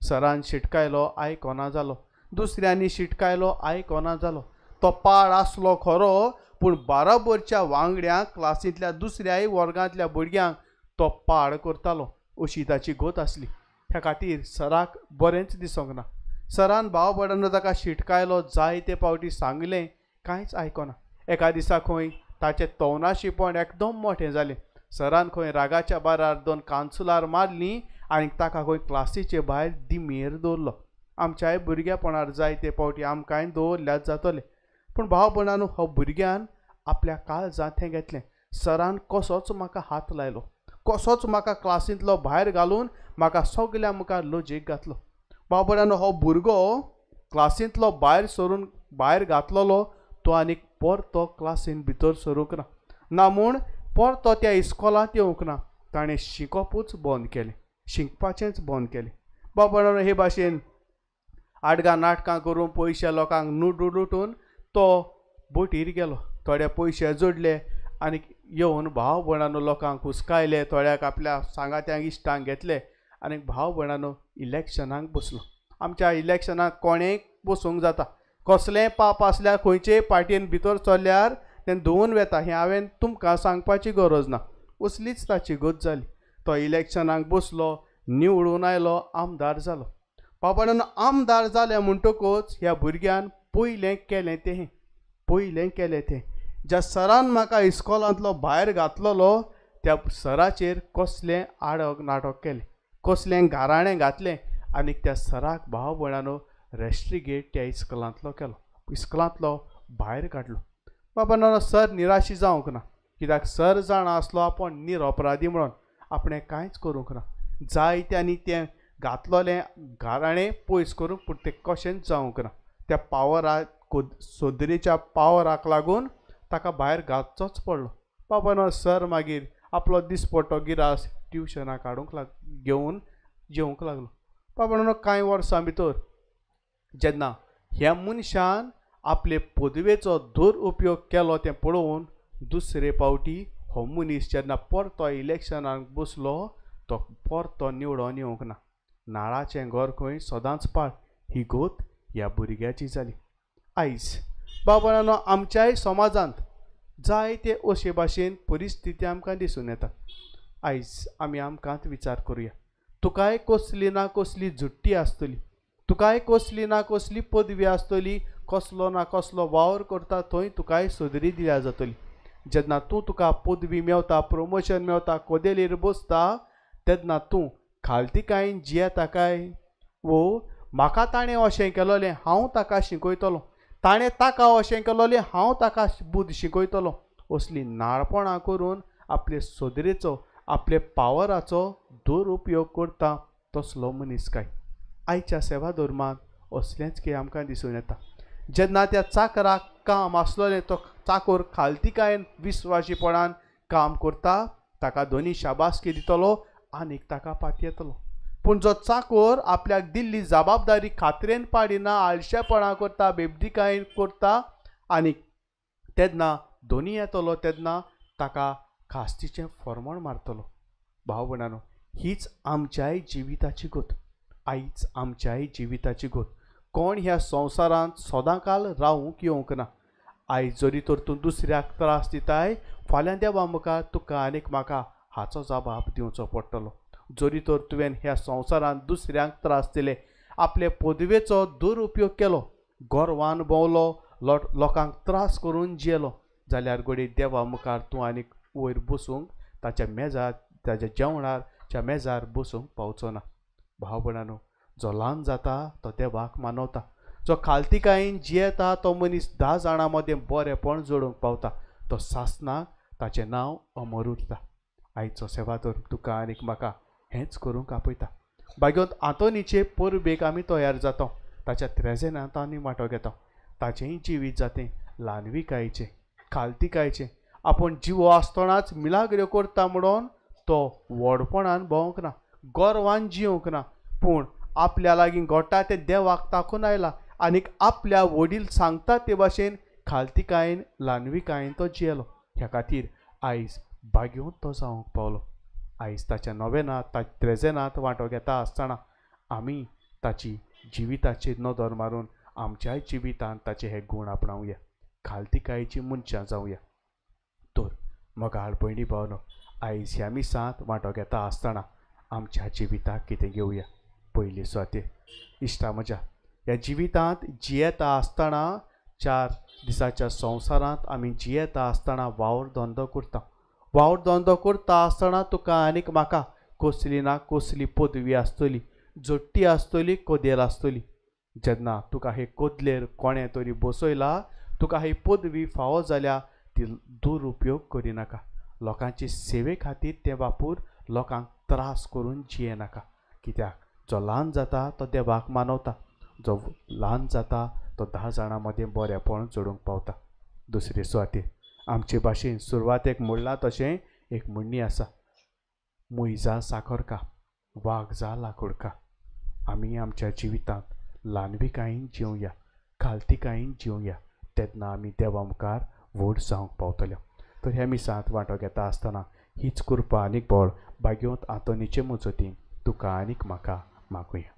सरान शिटकायलो, आयकना जालो. दुसऱ्यांनी शिटकायलो, आयकना जालो. तो पाड आसलो खरो, पूण बाराबरच्या वांगड्यांक, क्लासींतल्या दुसऱ्याय वर्गांतल्या भुरग्यांक तो पाड करतालो अशी ताची गत आसली. ह्या खातीर सराक बरेंच दिसोंक ना. सरान भाव भयणांनो ताका शिटकायलो, जायते फावटी सांगलें, कांयच आयकना. एका दिसा खंय ताचें तवनाशीपण एकदम मोठें जालें. सरान खंय रागाच्या बारार 2 कानसुलार मारलीं आनी ताका खंय क्लासीचे भायर दिमेर दवरलो. आमच्याय भुरग्यापणार जायते फावटी आमकांय दवरल्यात जातले. पूण भाव भयणांनो, हो भुरग्यान आपल्या काळजांत हें घेतलें, सरान कसोच म्हाका हात लायलो, कसोच म्हाका क्लासींतलो भायर घालून म्हाका सगल्या मुखार लजेक घातलो. भाव भयणांनो, हो भुरगो क्लासींतलो भायर सरून भायर घातलोलो तो आनीक परतो क्लासीन भितर सरूंक ना, ना म्हूण परतो त्या इस्कॉलांत येवंक ना. ताणें शिकोवपूच बंद केलें, शिकपाचेंच बंद केलें. भाव भयणांनो, हे भाशेन आडगां नाटकां करून पयशे लोकांक लुटून लुटून तो बोटीर गेलो. थोडे पयशे जोडले आनी येवन भाव भयणांनो लोकांक हुसकायले, थोड्याक आपल्या सांगात्यांक इश्टांक घेतले आनी भाव भयणांनो इलेक्शनाक बसलो. आमच्या इलेक्शनाक कोणेय बसूंक जाता, कसलेंय पाप आसल्यार खंयचेय पार्टीन भितर चल्ल्यार तें धुवून वेता, हें हांवें तुमकां सांगपाची गरज ना. असलीच ताची गत जाली. तो इलेक्शनाक बसलो, निवडून आयलो, आमदार जालो. बाबांनो, आमदार जाले म्हणटकूच ह्या भुरग्यान पयलें केलें तें, पयलें केलें तें ज्या सरान म्हाका इस्कॉलांतलो भायर घातलोलो त्या सराचेर कसलें आडक नाटक केलें, कसलें गाराणें घातलें आनी त्या सराक भाव भयणांनो रेस्ट्रिगेट त्या इस्कॉलांतलो केलो, इस्कॉलांतलो भायर काडलो. बाबांनो, सर निराशी जावंक ना, कित्याक सर जाणा आसलो आपूण निरपराधी म्हणून, आपणें कांयच करूंक ना. जायत्यांनी तें घातलोलें गाराणें पयस करूंक, पूण तें कशेंच जावंक ना. त्या पावराक, सोदरेच्या पावराक लागून ताका भायर घालचोच पडलो. बाबांनो, सर मागीर आपलो दिसपट्टो गिरास ट्युशनां काडूंक घेवन जेवंक लागलो. बाबांनो, कांय वर्सां भितर जेन्ना ह्या मनशान आपले पदवेचो दुरुपयोग केलो तें पळोवन दुसरे फावटी हो मनीस जेन्ना परतो इलेक्शनाक बसलो तो परतो निवडोन येवंक ना. नाळाचें घर खंय सदांच पाळ ही गत ह्या भुरग्याची जाली. आयज बाबांनो, आमच्याय समाजांत जायते अशे भाशेन परिस्थिती आमकां दिसून येता. आयज आमी आमकांच विचार करुया, तुकाय कसली ना कसली झुट्टी आसतली, तुकाय कसली ना कसली पदवी आसतली, कसलो ना कसलो वावर करता थंय तुकाय सदरी दिल्या जातली. जेन्ना तूं तुका पदवी मेवता, प्रमोशन मेवता, कदेलीर बसता, तेन्ना तूं खालतिकायेन जियेता काय वो म्हाका ताणें अशें केलोलें हांव ताका शिकयतलो, ताणें ताका अशें केलोलें हांव ताका बुद्द शिकयतलो, असली नाळपणां करून आपले सोदरेचो आपले पावराचो दुरुपयोग करता तसलो मनीस काय. आयच्या सेवा धर्मांत असलेंच कितें आमकां दिसून येता. जेन्ना त्या चाकराक काम आसलोलें तो चाकोर खालतिकायेन विस्वाशीपणान काम करता, ताका दोनी शाबासकी दितलो आनीक ताका पातयेतलो. पूण जो चाकोर आपल्याक दिल्ली जबाबदारी खात्रेन पाडिना, आळशेपणां करता, बेबदीकायेन करता आनी तेन्ना दोनी येतलो तेन्ना ताका खास्तीचें फॉर्मण मारतलो. भाव भयणांनो, हीच आमच्याय जिविताची गत, आयज आमच्याय जिविताची गत. कोण ह्या संवसारांत सदांकाल रावूंक येवंक ना. आयज जरी तर तूं दुसऱ्याक त्रास दिताय, फाल्यां देवा मुखार तुका आनीक म्हाका हाचो जबाब दिवचो पडटलो. जरी तर तुवें ह्या संवसारांत दुसऱ्यांक त्रास दिले, आपले पदवेचो दुरुपयोग केलो, गोरवान भोंवलो, लोकांक त्रास करून जियेलो, जाल्यार घडये देवा मुखार तूं आनीक वयर बसूंक ताच्या मेजार, ताच्या जेवणार च्या मेजार बसूंक पावचो ना. भाव भयणांनो, जो ल्हान जाता तो देवाक मानवता, जो खालतिकायेन जियेता तो मनीस 10 जाणां मदें बरेंपण जोडूंक पावता, तो सासनाक ताचें नांव अमर उरता. आयचो सेवादोर तुका आनीक म्हाका हेंच करूंक आपयता. भाग्योंत आंतोनीचे परबेक आमी तयार जाता, ताच्या त्रेजेनांत आमी वांटो घेता. ताचेंय जिवीत जातें ल्हानविकायेचें, खालतिकायेचें. आपूण जिवो आसतनाच मिलाग्र्यो करता म्हणून तो व्हडपणान भोंवंक ना, गोरवान जिवंक ना, पूण आपल्या लागीं घडटा तें देवाक ताकून आयला आनीक आपल्या वडील सांगता ते भाशेन खालतिकायेन ल्हानविकायेन तो जियेलो. ह्या खातीर आयज भाग्योंत तो जावंक पावलो. आयज ताच्या नोवेनांत, ताच्या त्रेजेनांत वांटो घेता आसतना आमी ताची जिविताचेर नदर मारून आमच्याय जिवितांत ताचे हे गूण आपणावया, खालतिकायेची मनशां जावया. तर मोगाळ भयणी भावनो, आयज ह्या मिसांत वांटो घेता आसतना आमच्या जिविताक कितें घेवया. पयली सुवातेर इश्टा म्हज्या, ह्या जिवितांत जियेता आसतना, 4 दिसाच्या संवसारांत आमी जियेता आसतना वावर धंदो करता. वावर धंदो करता आसतना तुका आनीक म्हाका कसली ना कसली पदवी आसतली, जोडटी आसतली, कोदेल आसतली. जेन्ना तुका हे कोदलेर कोणें तरी बसयला, तुका ही पदवी फावो जाल्या, ती दुरुपयोग करिनाका. लोकांचे सेवे खातीर तें वापर, लोकांक त्रास करून जियेनाका. कित्याक जो ल्हान जाता तो देवाक मानवता, जो ल्हान जाता तो 10 जाणां मदें बरेंपण जोडूंक पावता. दुसरे सुवातेर आमचे भाशेन सुरवातेक म्हणलां तशें एक म्हणणी आसा, मूय जा साखरका, वाग जा लाकूडका. आमी आमच्या जिवितांत ल्हानविकायेन जिवया, खालतिकायेन जिवया, तेन्ना आमी देवा मुखार व्हड जावंक पावतले. तर ह्या मिसांत वांटो घेता आसतना हीच कृपा आनीक बळ भाग्योंत आंतोनीचे मजतीन तुका आनीक म्हाका मागुया.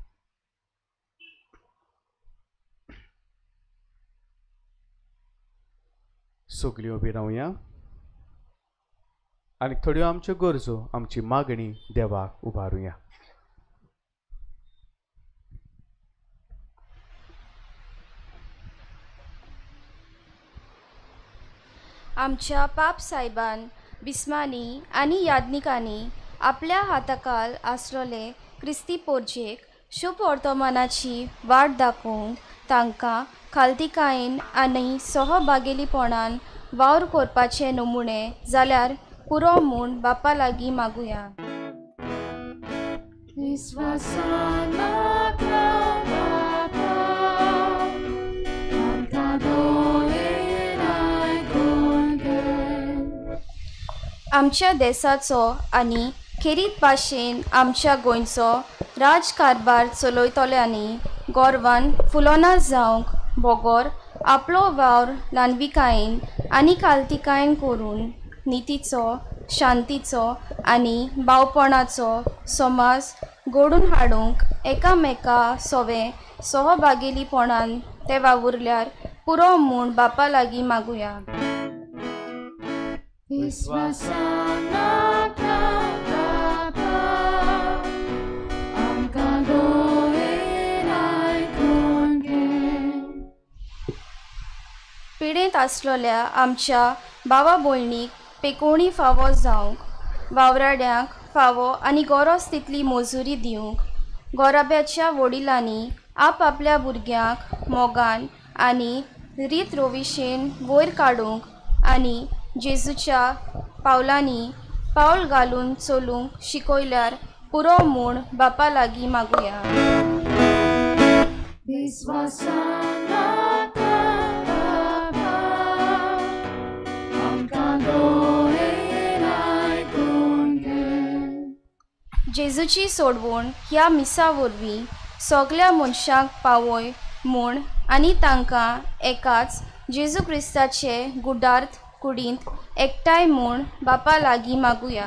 सगळीं उबी रावया आनी थोड्यो आमच्यो गरजो, आमची मागणी देवाक उबारुया. आमच्या पाप सायबान, बिस्मांनी आनी याज्ञिकांनी आपल्या हाताकाल आसलोले क्रिस्ती पोरजेक शुभ वर्तमानाची वाट दाखोवंक तांकां खालतिकायेन आनी सहभागेलीपणान वावर करपाचे नमुने जाल्यार पुरो म्हूण बापा लागीं मागुया. आमच्या देसाचो आनी खेरीत भाशेन आमच्या गोंयचो राजकारभार चलयतल्यांनी गोरवान फुलोना जावंक बोगोर आपलो वावर ल्हानविकायेन आनी कालतिकायेन करून नितीचो, शांतीचो आनी भावपणाचो समाज घडोवन हाडूंक एकामेका सोवे सहभागेलीपणान ते वावुरल्यार पुरो म्हूण बापा लागीं मागुया. पिडेंत आसलोल्या आमच्या भावा भयणीक पेकोवणी फावो जावंक, वावराड्यांक फावो आनी गरज तितली मजुरी दिवंक, गोराब्याच्या वडिलांनी आपआपल्या भुरग्यांक मोगान आनी रीत रोविशेन वयर काडूंक आनी जेजूच्या पावलांनी पावल घालून चलूंक शिकयल्यार पुरो म्हूण बापा लागीं मागुया. जेजूची सोडवण ह्या मिसा वरवीं सगल्या मनशांक पावय म्हूण आनी तांकां एकाच जेजू क्रिस्ताचे गुडार्थ कुडींत एकठांय म्हूण बापा लागीं मागुया.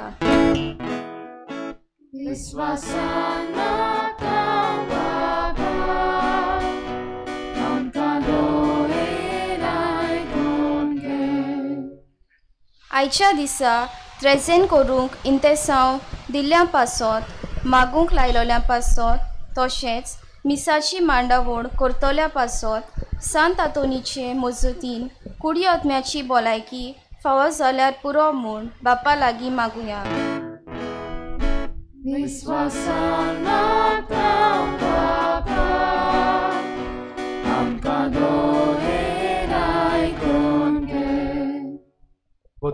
आयच्या दिसा त्रेजेन करूंक इंतेसांव दिल्ल्या पासत मागूंक लायलोल्या पासत तशेंच मिसाची मांडावळ करतल्या पासत सांत आंतोनीचे मजतीन कुडी आत्म्याची भलायकी फावो जाल्यार पुरो म्हूण बापा लागीं मागुया.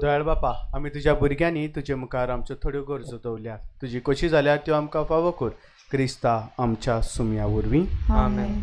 दयाळ बापा, आमी तुज्या भुरग्यांनी तुजे मुखार आमच्यो थोड्यो गरजो दवरल्यात. तुजी कशी जाल्यार त्यो आमकां फावो कर. क्रिस्ता आमच्या सुमया वरवीं. आमेन.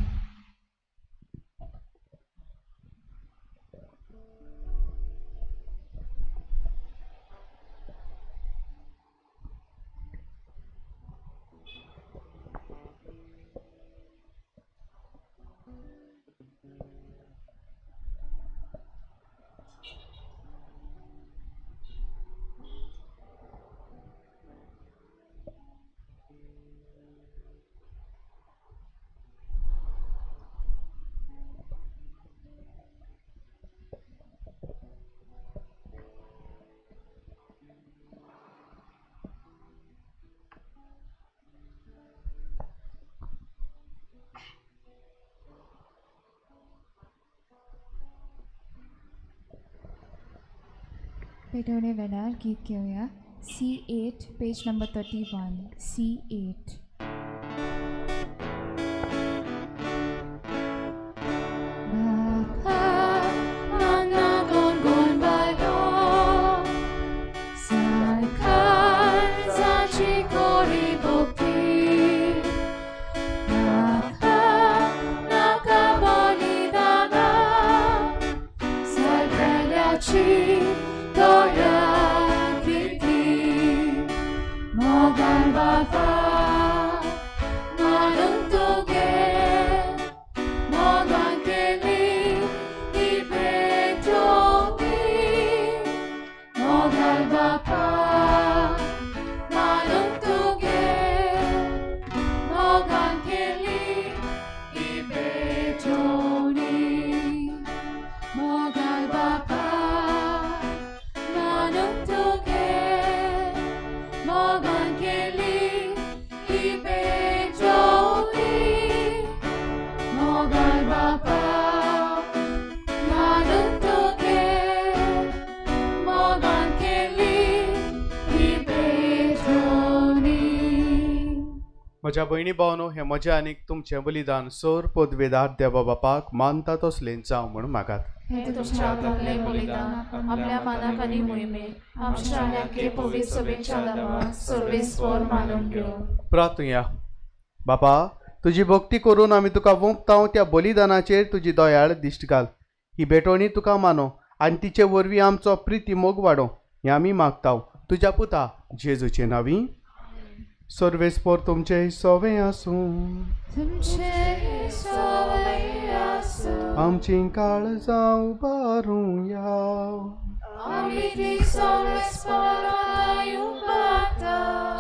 पेटवणे वेळार गीत घेवया. C8 page number 31. C8. म्हज्या भयणी भावनो, हें म्हजें आनीक तुमचें बलिदान सोर पदवेदार देवा बापाक मानता तसलें जावं म्हूण मागात. हें तुमच्या हातांतलें बलिदान आपल्या मानाक आनी मोहिमेक आमच्या आनी आख्खे पवित्र सभेच्या नांवान सर्वेस्पर मानून घेवं. प्रार्थुया. बापा, तुजी भक्ती करून आमी तुका वोंपताव त्या बलिदानाचेर तुजी दयाळ दिश्ट घाल. ही भेटवणी तुका मानो आनी तिचे वरवीं आमचो प्रिती मोग वाडो हें आमी मागताव तुज्या पुता जेजूचे नांवी. सर्वेस्पर तुमचे सोवे आसूं. आमची काळजां उबारुया.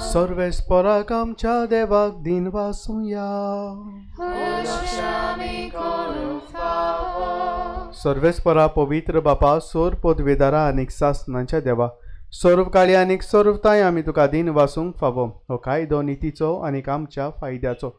सर्वेस्पराक आमच्या देवाक दिन वासुया. सर्वेस्परा पवित्र बापा, सोर पदवेदारा आनीक सासनाच्या देवा, सर्व काळी आनीक सर्वताय आमी तुका दिन वासूंक फावो. हो कायदो नितीचो आनीक आमच्या फायद्याचो.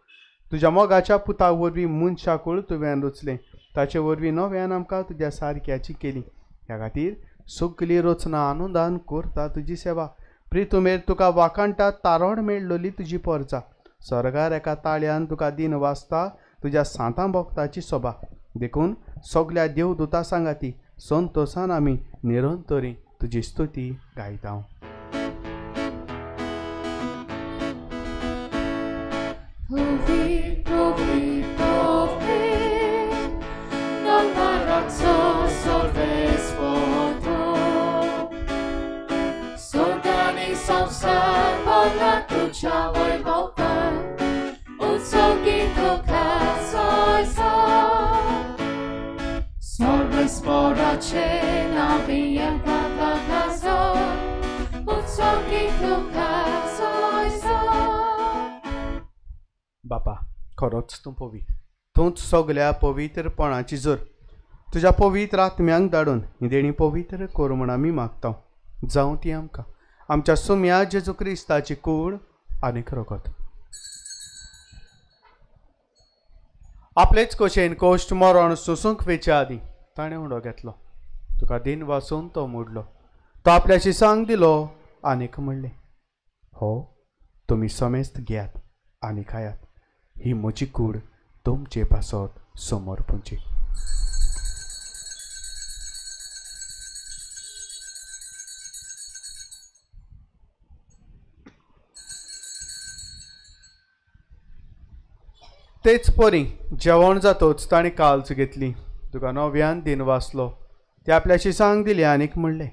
तुज्या मोगाच्या पुता वरवीं मनशाकूळ तुवें रचलें, ताचे वरवीं नव्यान आमकां तुज्या सारक्याची केली. ह्या खातीर सगली रचना आनंदान करता तुजी सेवा. प्रितुमेर तुका वाखाणटा तारोड मेळ्ळोली तुजी परजा. स्वर्गार एका ताळ्यान तुका दिन वाचता तुज्या सांतां भक्ताची सोबा. देखून सगल्या देवदूता सांगाती संतोसान आमी निरंतरी तुजी स्तुती गायता. बापा खरोच तूं पवित्र, तूंच सगल्या पवित्रपणाची जोर. तुज्या पवित्र आत्म्यांक धाडून ही देणी पवित्र कर म्हूण आमी मागता. जावं ती आमकां आमच्या सुम्या जेजू क्रिस्ताची कूड आनीक रगत. आपलेच कशेन कोश्ट मरण सोसूंक वेच्या आदीं ताणें उडो घेतलो. तुका दिन वाचून तो मोडलो. तो आपल्या शिसांक दिलो आनीक म्हणलें, हो तुमी समेस्त घेयात आनी खायात, ही म्हजी कूड तुमचे पासत समर्पूंची. तेच परी जेवण जातोच ताणें काल्च घेतली. तुका नव्यान दिन वाचलो. ते आपल्या शिसांक दिले आनीक म्हणलें,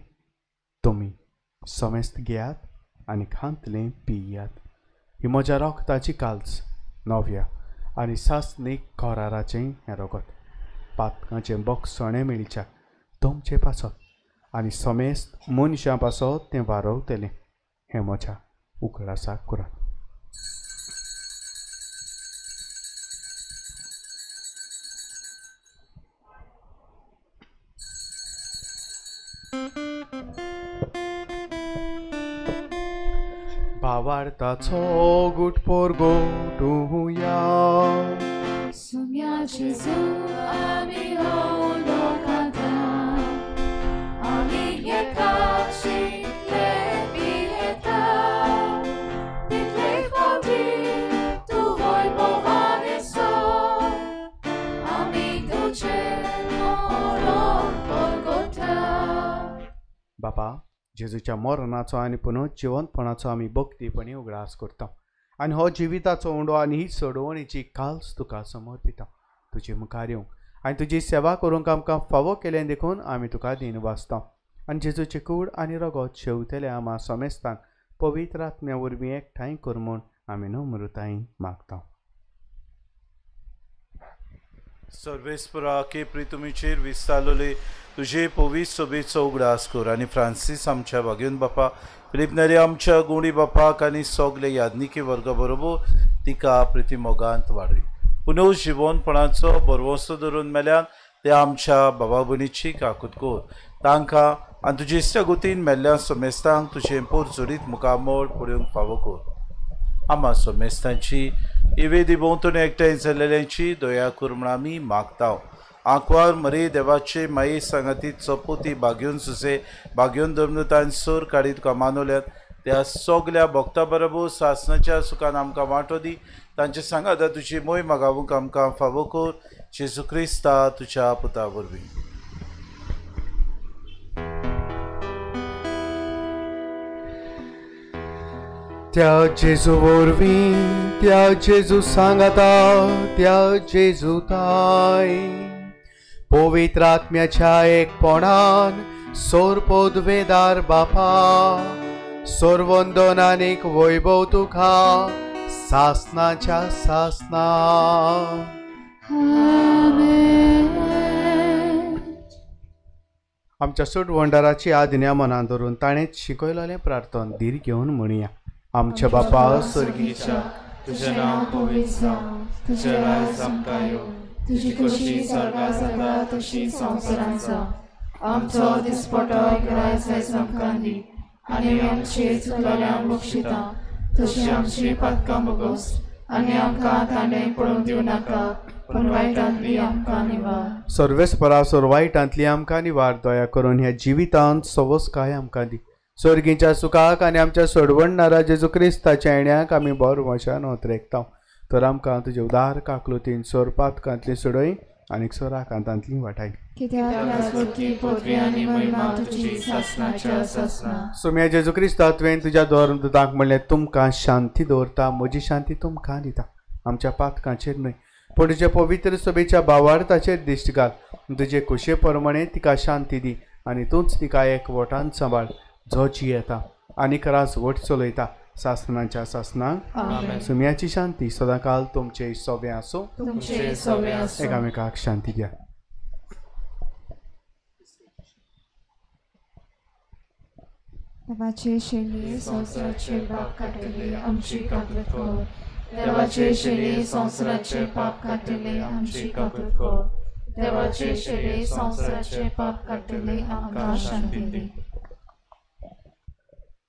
तुमी समेस्त घेयात आनी खांतलें पियात, ही म्हज्या रगताची काल्च नव्या आनी सासणीक कराराचें हें रगत. पातकांचें बक्षणें मेळच्या तुमचे पासत आनी समेस्त मनशां पासत तें वारवतलें. हें म्हज्या उगडासाक करात. भावार्थाचो गुट पोरगोटुया. सुम्या जेजू आमी हो लोकांता, आमी येता शिकले पियेता, तितले फावटी तूं वैभवान येसो, आमी तुजें मरण परगटा. बापा, जेजूच्या मरणाचो आनी पुनर्जिवंतपणाचो आमी भक्तीपणी उगडास करता आनी हो जिविताचो उंडो आनी ही सोडवणीची काल्स तुका समर्पिता. तुजे मुखार येवंक आनी तुजी सेवा करूंक आमकां फावो केलें देखून आमी तुका दिन वाचता. आनी जेजूची कूड आनी रगत शेवतले आमा समेस्तांक पवित्र आत्म्या वरवीं एकठांय कर म्हूण आमी नम्रतायेन मागता. सर्वेस्परा के प्रितुमीचेर विस्तारलोले तुजे पवित्र सोबेचो उगडास कर आनी फ्रांसीस आमच्या भाग्योन बापा, फिलीप नेरी आमच्या गुणी बापाक आनी सगले यादनिकी वर्गा बरोबर तिका प्रिती मोगांत वाडय. पुनव जिवनपणाचो बरवसो धरून मेल्यान ते आमच्या बाबा भयणीची काकूत कर. तांकां आनी तुजे इश्टागतीन मेल्ल्या समेस्तांक तुजें पोरजोरीत मुखामळ पळोवंक फावो कर. आमा समेस्तांची इवेदी भोंवतणी एकठांय जाल्ल्यांची दया कर म्हूण आमी मागता. आंकवार मरे देवाचे माये सांगाती चपोती बागेवन सुसे बागेवन धर्मदूतान सोर काडी तुका मानवल्यात त्या सगल्या भक्ता बरोबर सासनाच्या सुखान आमकां वांटो दी. तांचे सांगाता तुजी मोय मागावूंक आमकां फावो कर. जेजू क्रिस्ता तुज्या पुता वरवीं. त्या जेजू वरवीं, त्या जेजू सांगाता, त्या जेजू ताय पवित्र आत्म्याच्या एकपणान सोरपोदवेदार बापा, सोरवंदन आनीक वैभव तुका सासनाच्या सासना. आमच्या सोडवंडाराची आज्ञा मनान धरून ताणें शिकयलेलें प्रार्थन धीर घेवन म्हणया. आमच्या बापा स्वर्गीच्या, तुजें नांव पवित्र जावं, तुजें राज आमकां येवं, तुजी खोशी स्वर्गांत जाता तशी संवसारांत जावं. आमचो दिसपटो ग्रास आयज आमकां दी आनी आमचे चुकलेल्यांक बक्षिता तशी आमची पातकां भोगोस आनी आमकां ताणें पडूंक दिवं नाका, पूण वायटांतली आमकां निवार. सर्वेस्परा सोर वायटांतली आमकां निवार. दया करून ह्या जिवितांत सवसकाय आमकां दी सोर्गींच्या सुखाक आनी आमच्या सोडवणणारा जेजू क्रिस्ताच्या येण्याक आमी बरो वशान ओतरेकता. तर आमकां तुजे उदार काकलुतीन सोरपातकांतली सोडय आनी सोराकांतांतली वाटाय. सुम्या जेजू क्रिस्ता तुवें तुज्या धर्मदूतांक म्हणलें तुमकां शांती दवरता, म्हजी शांती तुमकां दिता. आमच्या पातकांचेर न्हय पूण तुजे पवित्र सभेच्या भावार्थाचेर दिश्ट घाल. तुजे कुशे प्रमाणे तिका शांती दी आनी तूंच तिका एकवटान सांबाळ, जो जियेता आनी रास वट चलयता सासनाच्या सासनाक. सुम्याची शांती सदांकाल तुमचे सोबे आसूं. एकामेकाक शांती द्या. देवाचे शेली संवसाराचे पाप काडटले आमची काकूट कर. देवाचे शेली संवसाराचे पाप काडटले आमची काकूट कर. देवाचे शेली संवसाराचे पाप काडटले आमकां शांती दी.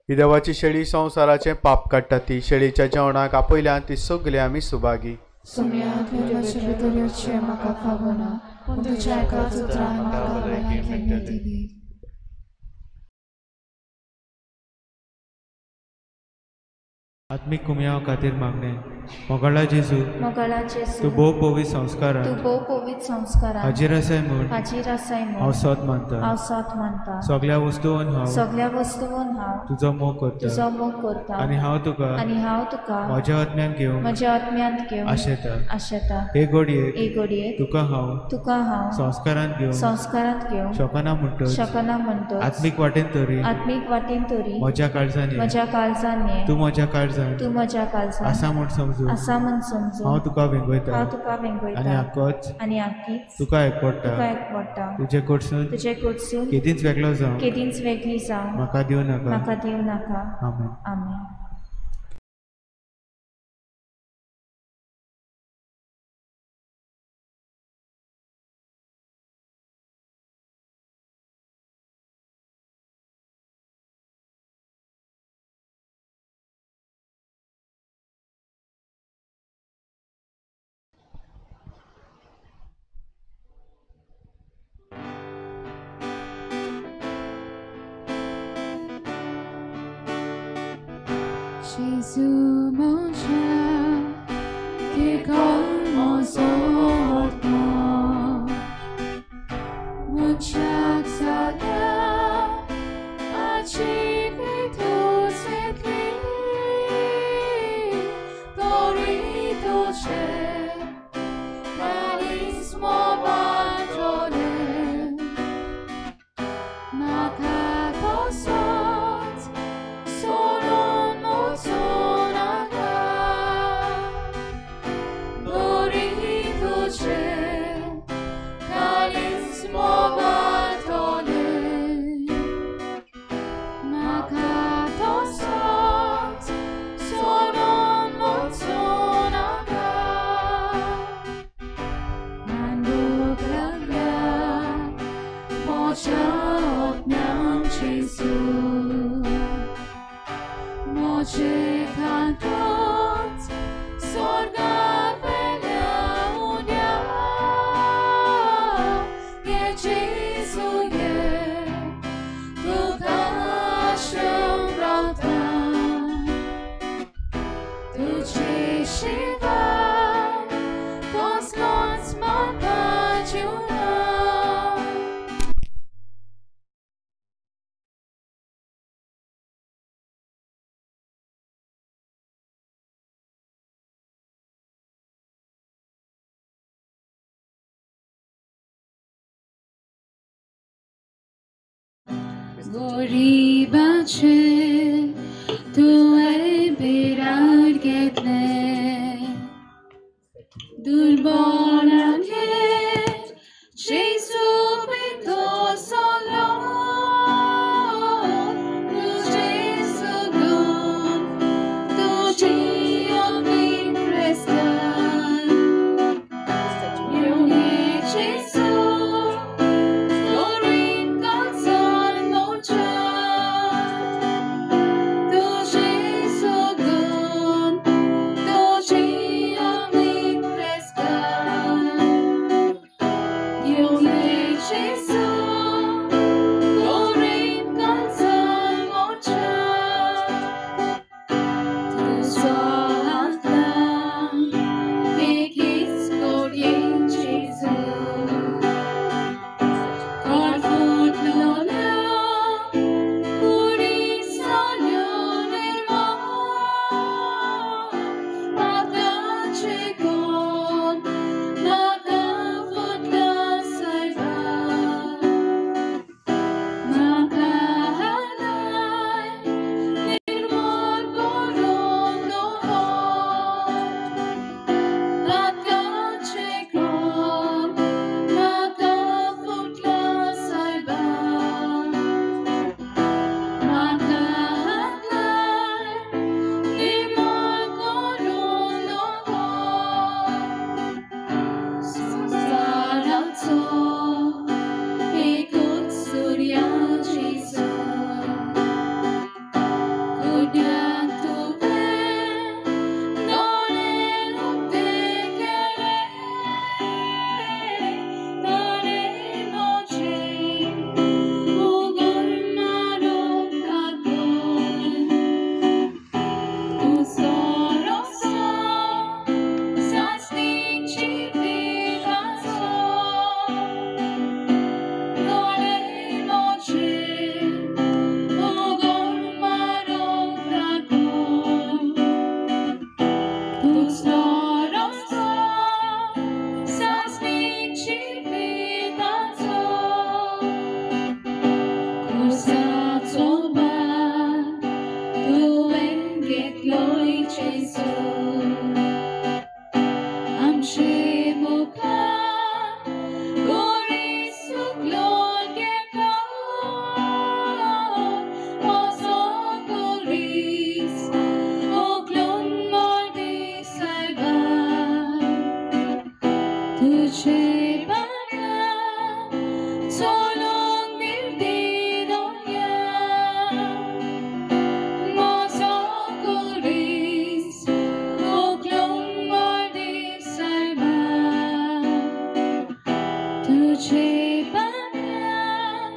ही देवाची शेळी संवसाराचें पाप काडटा. ती शेळीच्या जेवणाक आपयल्यान ती सगळी आमी सुभागी. सुम्या तुज्या भितर येवचें म्हाका फावना, पूण तुज्या एकाच उतरान म्हाका भलायकी मेळटली. आत्मीक कुमयाव खातीर मागणें. मोगाळा जेजू, मोगाळा जेजू, तूं भोव पवित्र संस्कारान, तूं भोव पवित्र संस्कारान हाजीर आसाय म्हूण, हाजीर आसाय म्हूण हांव सत मानता, हांव सत मानता. सगळ्या वस्तून हांव, सगळ्या वस्तून हांव तुजो मोग करता, तुजो मोग करता. आनी हांव तुका, आनी हांव तुका म्हज्या आत्म्यान घेवंक, म्हज्या आत्म्यांत घेवंक आशेता, आशेता. हे घडयेक, हे घडयेक तुका हांव, तुका हांव संस्कारांत घेवंक, संस्कारांत घेवंक शकना म्हणटच, शकना म्हणटच, आत्मीक वाटेन तरी, आत्मीक वाटेन तरी म्हज्या काळजान, म्हज्या काळजान, तूं म्हज्या काळजान, तूं म्हज्या काळजान आसा म्हूण समजून, आसा म्हूण समजून हांव तुका वेंगयता, हांव तुका वेंगयता. आनी आकोच, आनी आकीच तुका एकवटा, तुका एकवटा. तुजे कडसून, तुजे कडसून केदींच वेगळो जावं, केदींच वेगळी जावं म्हाका दिवं नाका, म्हाका दिवं नाका. आमेन. आमेन. Jésus mon cher, qui commence au mon chaque salaire, achieve tout cette vie, dorito cher, carismo abandonné, ma catosot, solo Moce cantot, sorga velea unea, e Jesu e, tu ca și-mbrata, tu ce și va, toți loți mă. गरिबाचे तुवें बिराड घेतलें दुर्बळांचेर जेजू बेठो solo तुजें सगून तुजी अग्नी प्रेस्तान येवनी जेजू तुझे सगून तुझी अग्नी प्रेस्तान. जेजू आमचे मुखार गोरी सुकलोन घेता म्हजो गोरीस उखलून मर्दी सायबा तुजे चलूंक निर्दिदोया म्हजो गोरीस उखलून मर्दी सायबा तुजे पांयां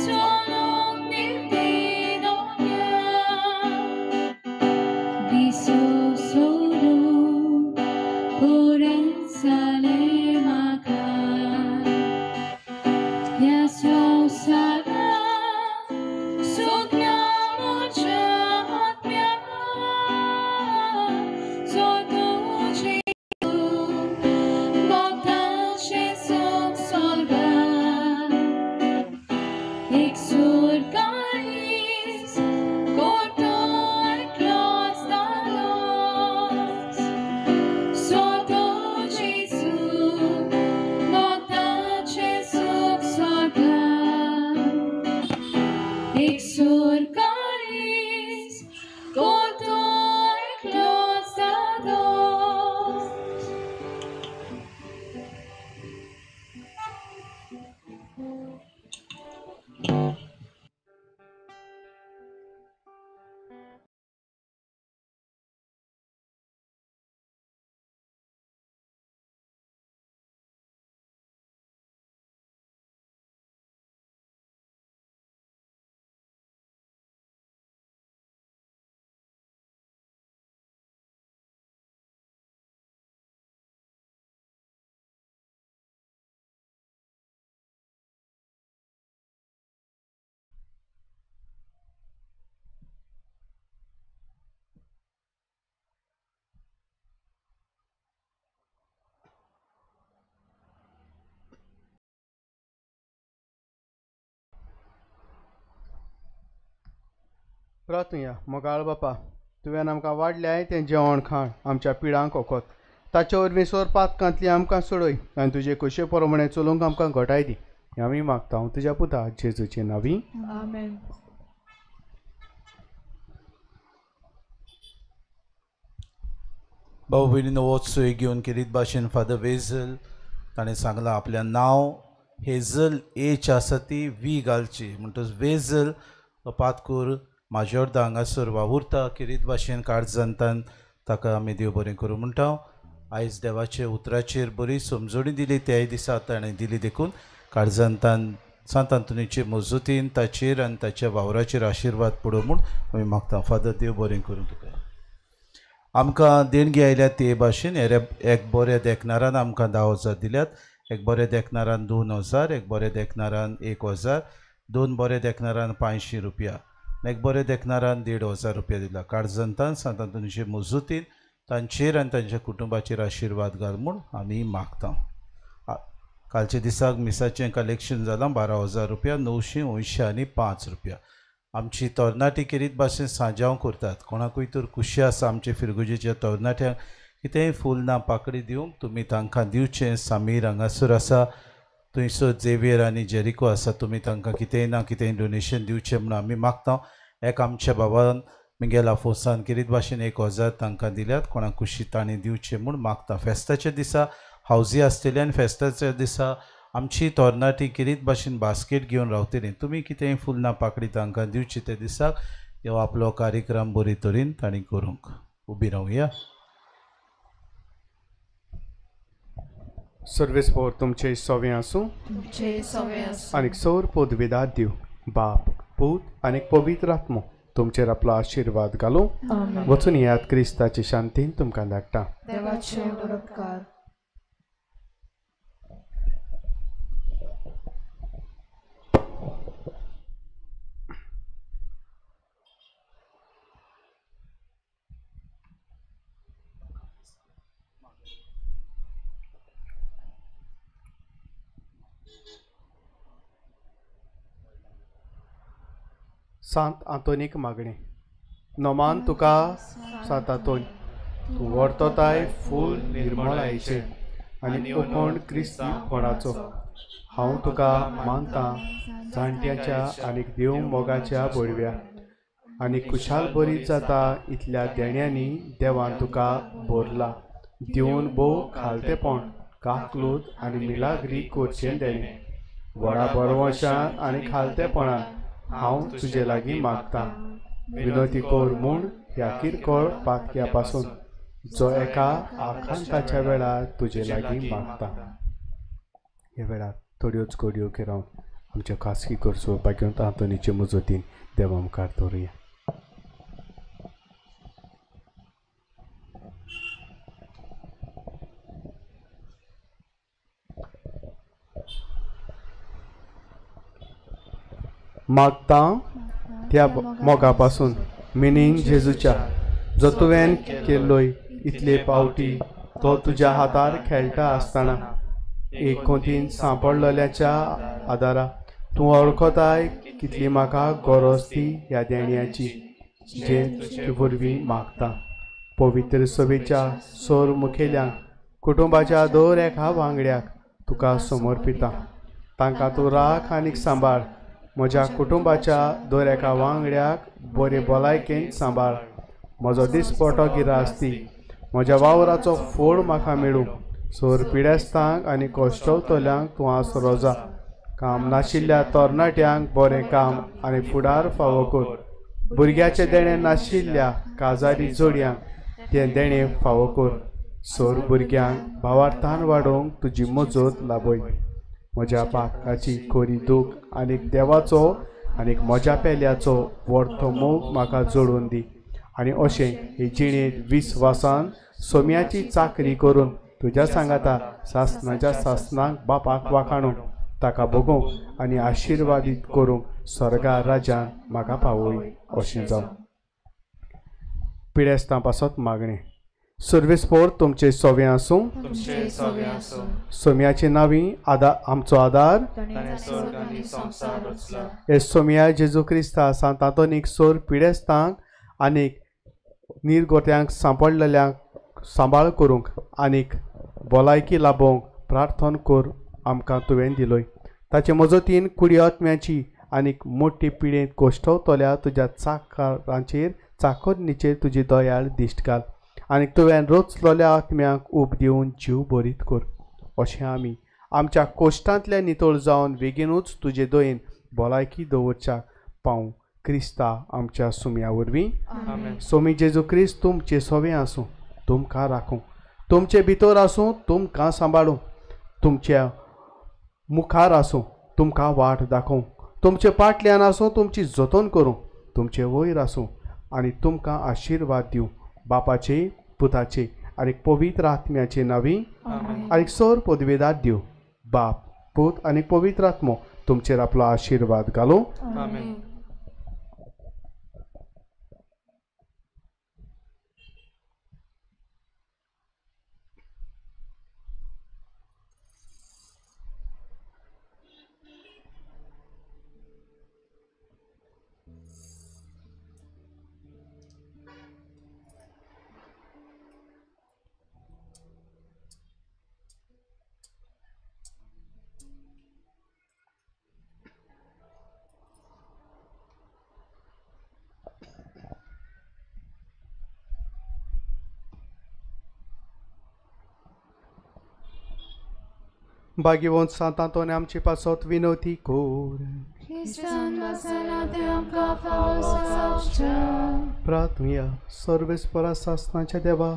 चलूंक निर्दिदोया दिसो सोडून पुरें जालें म्हाका ह्या संवसारांत सुख ना म्हज्या आत्म्याक जो तूं जेजू भक्तांचें सुख स्वर्गांत एक सूर काळीज कोर्तो एकलोच दादोस सो तूं जेजू भक्तांचें सुख स्वर्गांत एक सूर काळीज कोर्तो एकलोच दादोस. प्रार्थुया. मोगाळ बापा, तुवें आमकां वाडल्याय तें जेवण खाण आमच्या पिडांक ओखत, ताचे वरवीं सोर पातकांतली आमकां सोडय आनी तुजे खोशये प्रमाणें चलोवंक आमकां घटाय दी. हें आमी मागता हांव तुज्या पुता जेजूचे नांवी. आमेन. भाऊ भयणीनो, वच सोय घेवन केरीत भाशेन फादर वेझल ताणें सांगलां आपल्या नांव हेझल एच आसा ती वी घालची, म्हणटच वेझल पातकूर म्हाज्या हांगासर वावुरता. केरीत भाशेन काळजांतान ताका आमी देव बरें करूं म्हणटा. आयज देवाचे उतराचेर बरी समजणी दिली त्याय दिसा ताणें दिली, देखून काळजांतान सांत आंतोनीचे मजुतीन ताचेर आनी ताच्या वावराचेर आशिर्वाद पडूं म्हूण आमी मागता. फादर देव बरें करूं तुका. आमकां देणगी आयल्या ते भाशेन एक बऱ्या देखणारान आमकां 10,000 दिल्यात, एक बऱ्या देखणारान 2,000, एक बऱ्या देखणारान 1,000, दोन बऱ्या देखणारान 500 रुपया, एक बऱ्या देखणारान 1,500 रुपया दिला. काळजांतान सांत आंतोनीचे मजुतीन तांचेर आनी तांच्या कुटुंबाचेर आशिर्वाद घाल म्हूण आमी मागता. कालच्या दिसाक मिसाचें कलेक्शन जालां 12,000 रुपया 985 रुपया. आमची तरणाटी केरीत भाशेन सांजांव करतात. कोणाकूय तर खुशी आसा आमचे फिरगुजेच्या तरणाट्यांक कितेंय फूल ना पाकडी दिवंक तुमी तांकां दिवचें. सामीर हांगासर आसा, थंयसर झेवियर आनी जेरिको आसा, तुमी तांकां कितेंय ना कितेंय डोनेशन दिवचें म्हूण आमी मागता. एक आमच्या बाबान मिगेल आफोसान केरीत भाशेन 1,000 तांकां दिल्यात, कोणाक खुशी तांणी दिवचें म्हूण मागता. फेस्ताच्या दिसा हावजी आसतली आनी फेस्ताच्या दिसा आमची तरणाटी केरीत भाशेन बास्केट घेवन रावतली, तुमी कितेंय फुलना पाकडी तांकां दिवची त्या दिसाक. ह्यो आपलो कार्यक्रम बरे तरेन तांणी करूंक उबी रावया. सर्वेस पोर तुमचे सवे आसूं, तुमचे सवे आसूं आनीक सौर पदवेदार दिवं. बाप, पूत आनी पवित्र आत्मो तुमचेर आपलो आशिर्वाद घालूं. वचून येयात क्रिस्ताची शांतीन तुमकां धाडटा. देवाचे उपकार. सांत आंतोनीक मागणें. नमान तुका सातातोन तूं वर्तताय फूल निर्मळायेचें आनी उखोण क्रिस्ती कोणाचो. हांव तुका मानतां जाणट्याच्या आनी देव मोगाच्या बळव्या आनी खुशाल बरी जाता इतल्या देण्यांनी देवान तुका भरला दिवन भोव खालतेपण काकलूत आनी मिलाग्री करचें देणें. व्हडा बरवशान आनी खालतेपणान हांव तुजे लागीं मागतां विनोती कर म्हूण ह्या किरकोळ पातक्या पासून जो एका आखांताच्या वेळार तुजे लागीं मागता. ह्या वेळार थोड्योच घडयो घेवन आमच्यो खासगी गरजो भाग्यवंत आंतोनीचे मजतीन देवा मुखार दवरुया. मागता त्या मोगा पासून मिनीन जेजूच्या जो तुवें केल्लोय इतले पावटी तो तुज्या हातार खेळटा आसतना एक कोंतीन सांपडलेल्याच्या आदारा तूं वळखताय कितली म्हाका गरज ती ह्या देण्याची जे तुजे वरवीं मागता. पवित्र सभेच्या सोर मुखेल्यांक कुटुंबाच्या दर एका वांगड्याक तुका समर्पिता. तांकां तूं राख आनी सांबाळ. म्हज्या कुटुंबाच्या दर एका वांगड्याक बरे भलायकेन सांबाळ. म्हजो दिसपटो गिरास्ती म्हज्या वावराचो फोड म्हाका मेळूं. सोर पिडेस्तांक आनी कश्टवतल्यांक तूं आसरो जा. काम नाशिल्ल्या तरणाट्यांक बरें काम आनी फुडार फावो कर. भुरग्याचें देणें नाशिल्ल्या काजारी जोडयांक तें देणें फावो कर. सोर भुरग्यांक भावार्थान वाडोवंक तुजी मजत लाभय. म्हज्या पातकाची खोरी दूख आनी देवाचो आनी म्हज्या पेल्याचो वर्थो मोग म्हाका जोडून दी आनी अशें हे जिणेंत विस्वासान सोम्याची चाकरी करून तुज्या सांगाता सासनाच्या सासनाक बापाक वाखाणूंक ताका भोगोवंक आनी आशिर्वादीत करूंक स्वर्गा राजान म्हाका पावय अशें जावं. पिडेस्तां पासत मागणें. सर्वेस्पोर तुमचे सोवे आसूं. सोम्याचे नावी आमचो आदार. हे सोम्या जेजू क्रिस्ता सांत आंतोनीक सोर पिडेस्तांक आनीक निरगोट्यांक सांपडलेल्यांक सांबाळ करूंक आनीक भलायकी लाभोवंक प्रार्थना कर आमकां तुवें दिलोय. ताचे मजतीन कुडी आत्म्याची आनीक मोटी पिडेंत कोश्टवतल्या तुज्या चाकरांचेर चाकरणीचेर तुजी दयाळ दिश्ट घाल आनी तुवें रोचलोल्या आत्म्याक ऊब दिवन जीव बरीत कर. अशें आमी आमच्या कोश्टांतल्या नितळ जावन बेगीनूच तुजे दयेन भलायकी दवरच्याक पावूं क्रिस्ता आमच्या सुम्या वरवीं. सोमी जेजू क्रिस्त तुमचे सोवे आसूं, तुमकां राखूं, तुमचे भितर आसूं, तुमकां सांबाळूं, तुमच्या मुखार आसूं, तुमकां वाट दाखोवं, तुमचे पाटल्यान आसूं, तुमची जतन करूं, तुमचे वयर आसूं आनी तुमकां आशिर्वाद दिवं. बापाचे पुताचे आनी पवित्र आत्म्याचे नांवी आनी सोर पदवेदार दिवं. बाप पूत आनी पवित्र आत्मो तुमचेर आपलो आशिर्वाद घालूं. भाग्यवंत सांत आंतोनी आमचे पासत विनवती कर. प्रार्थुया. सर्वेस्परा सासनाच्या देवा,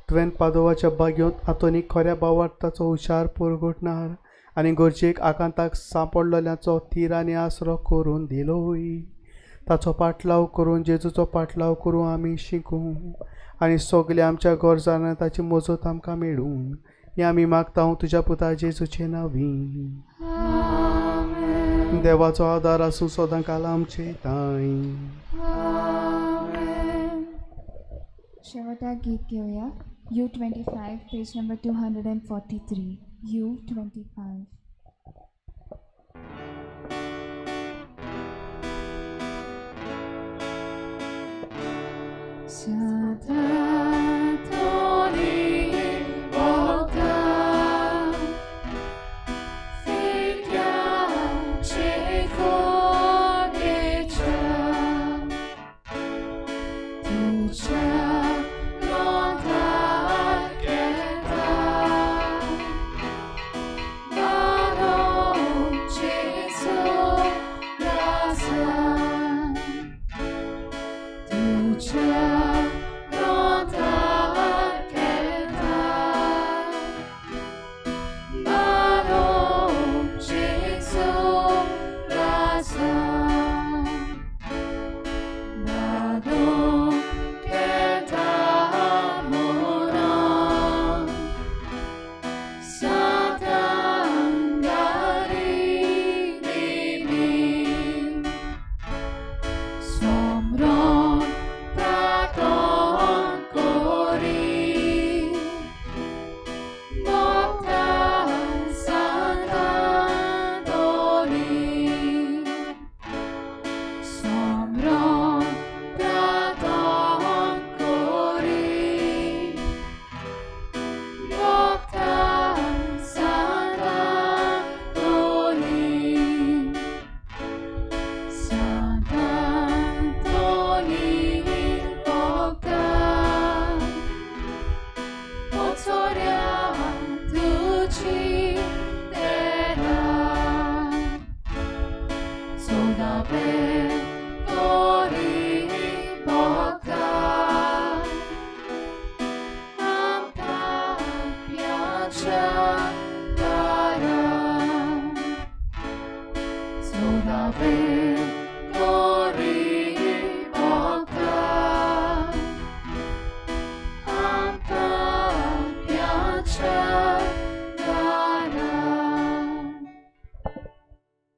तुवें पादोवाच्या भाग्यवंत आंतोनी खऱ्या भावार्थाचो हुशार पुरगुटणार आनी गरजेक आकांताक सांपडलेल्याचो थीर आनी आसरो करून दिलोय. ताचो पाटलाव करून जेजूचो पाटलाव करूं आमी शिकूं आनी सगल्या आमच्या गरजांनी ताची मजत आमकां मेळूं. हें आमी मागता तुज्या पुता जेजूचे नांवी. देवाचो आदार आसूं सदां काल आमचे ताई. शेवटाक गीत घेवया. U25 page number 243. U25. Sant'Antonio volta figlia ceconecia tu c'è non t'accheta ma non ci sono tu c'è non t'accheta ma non ci sono ma non che t'amorò Satan Somron praton cori Nocta Sant'Antoni Somron praton cori Nocta Sant'Antoni Sant'Antoni porta Ozoria tu ci terra Soda per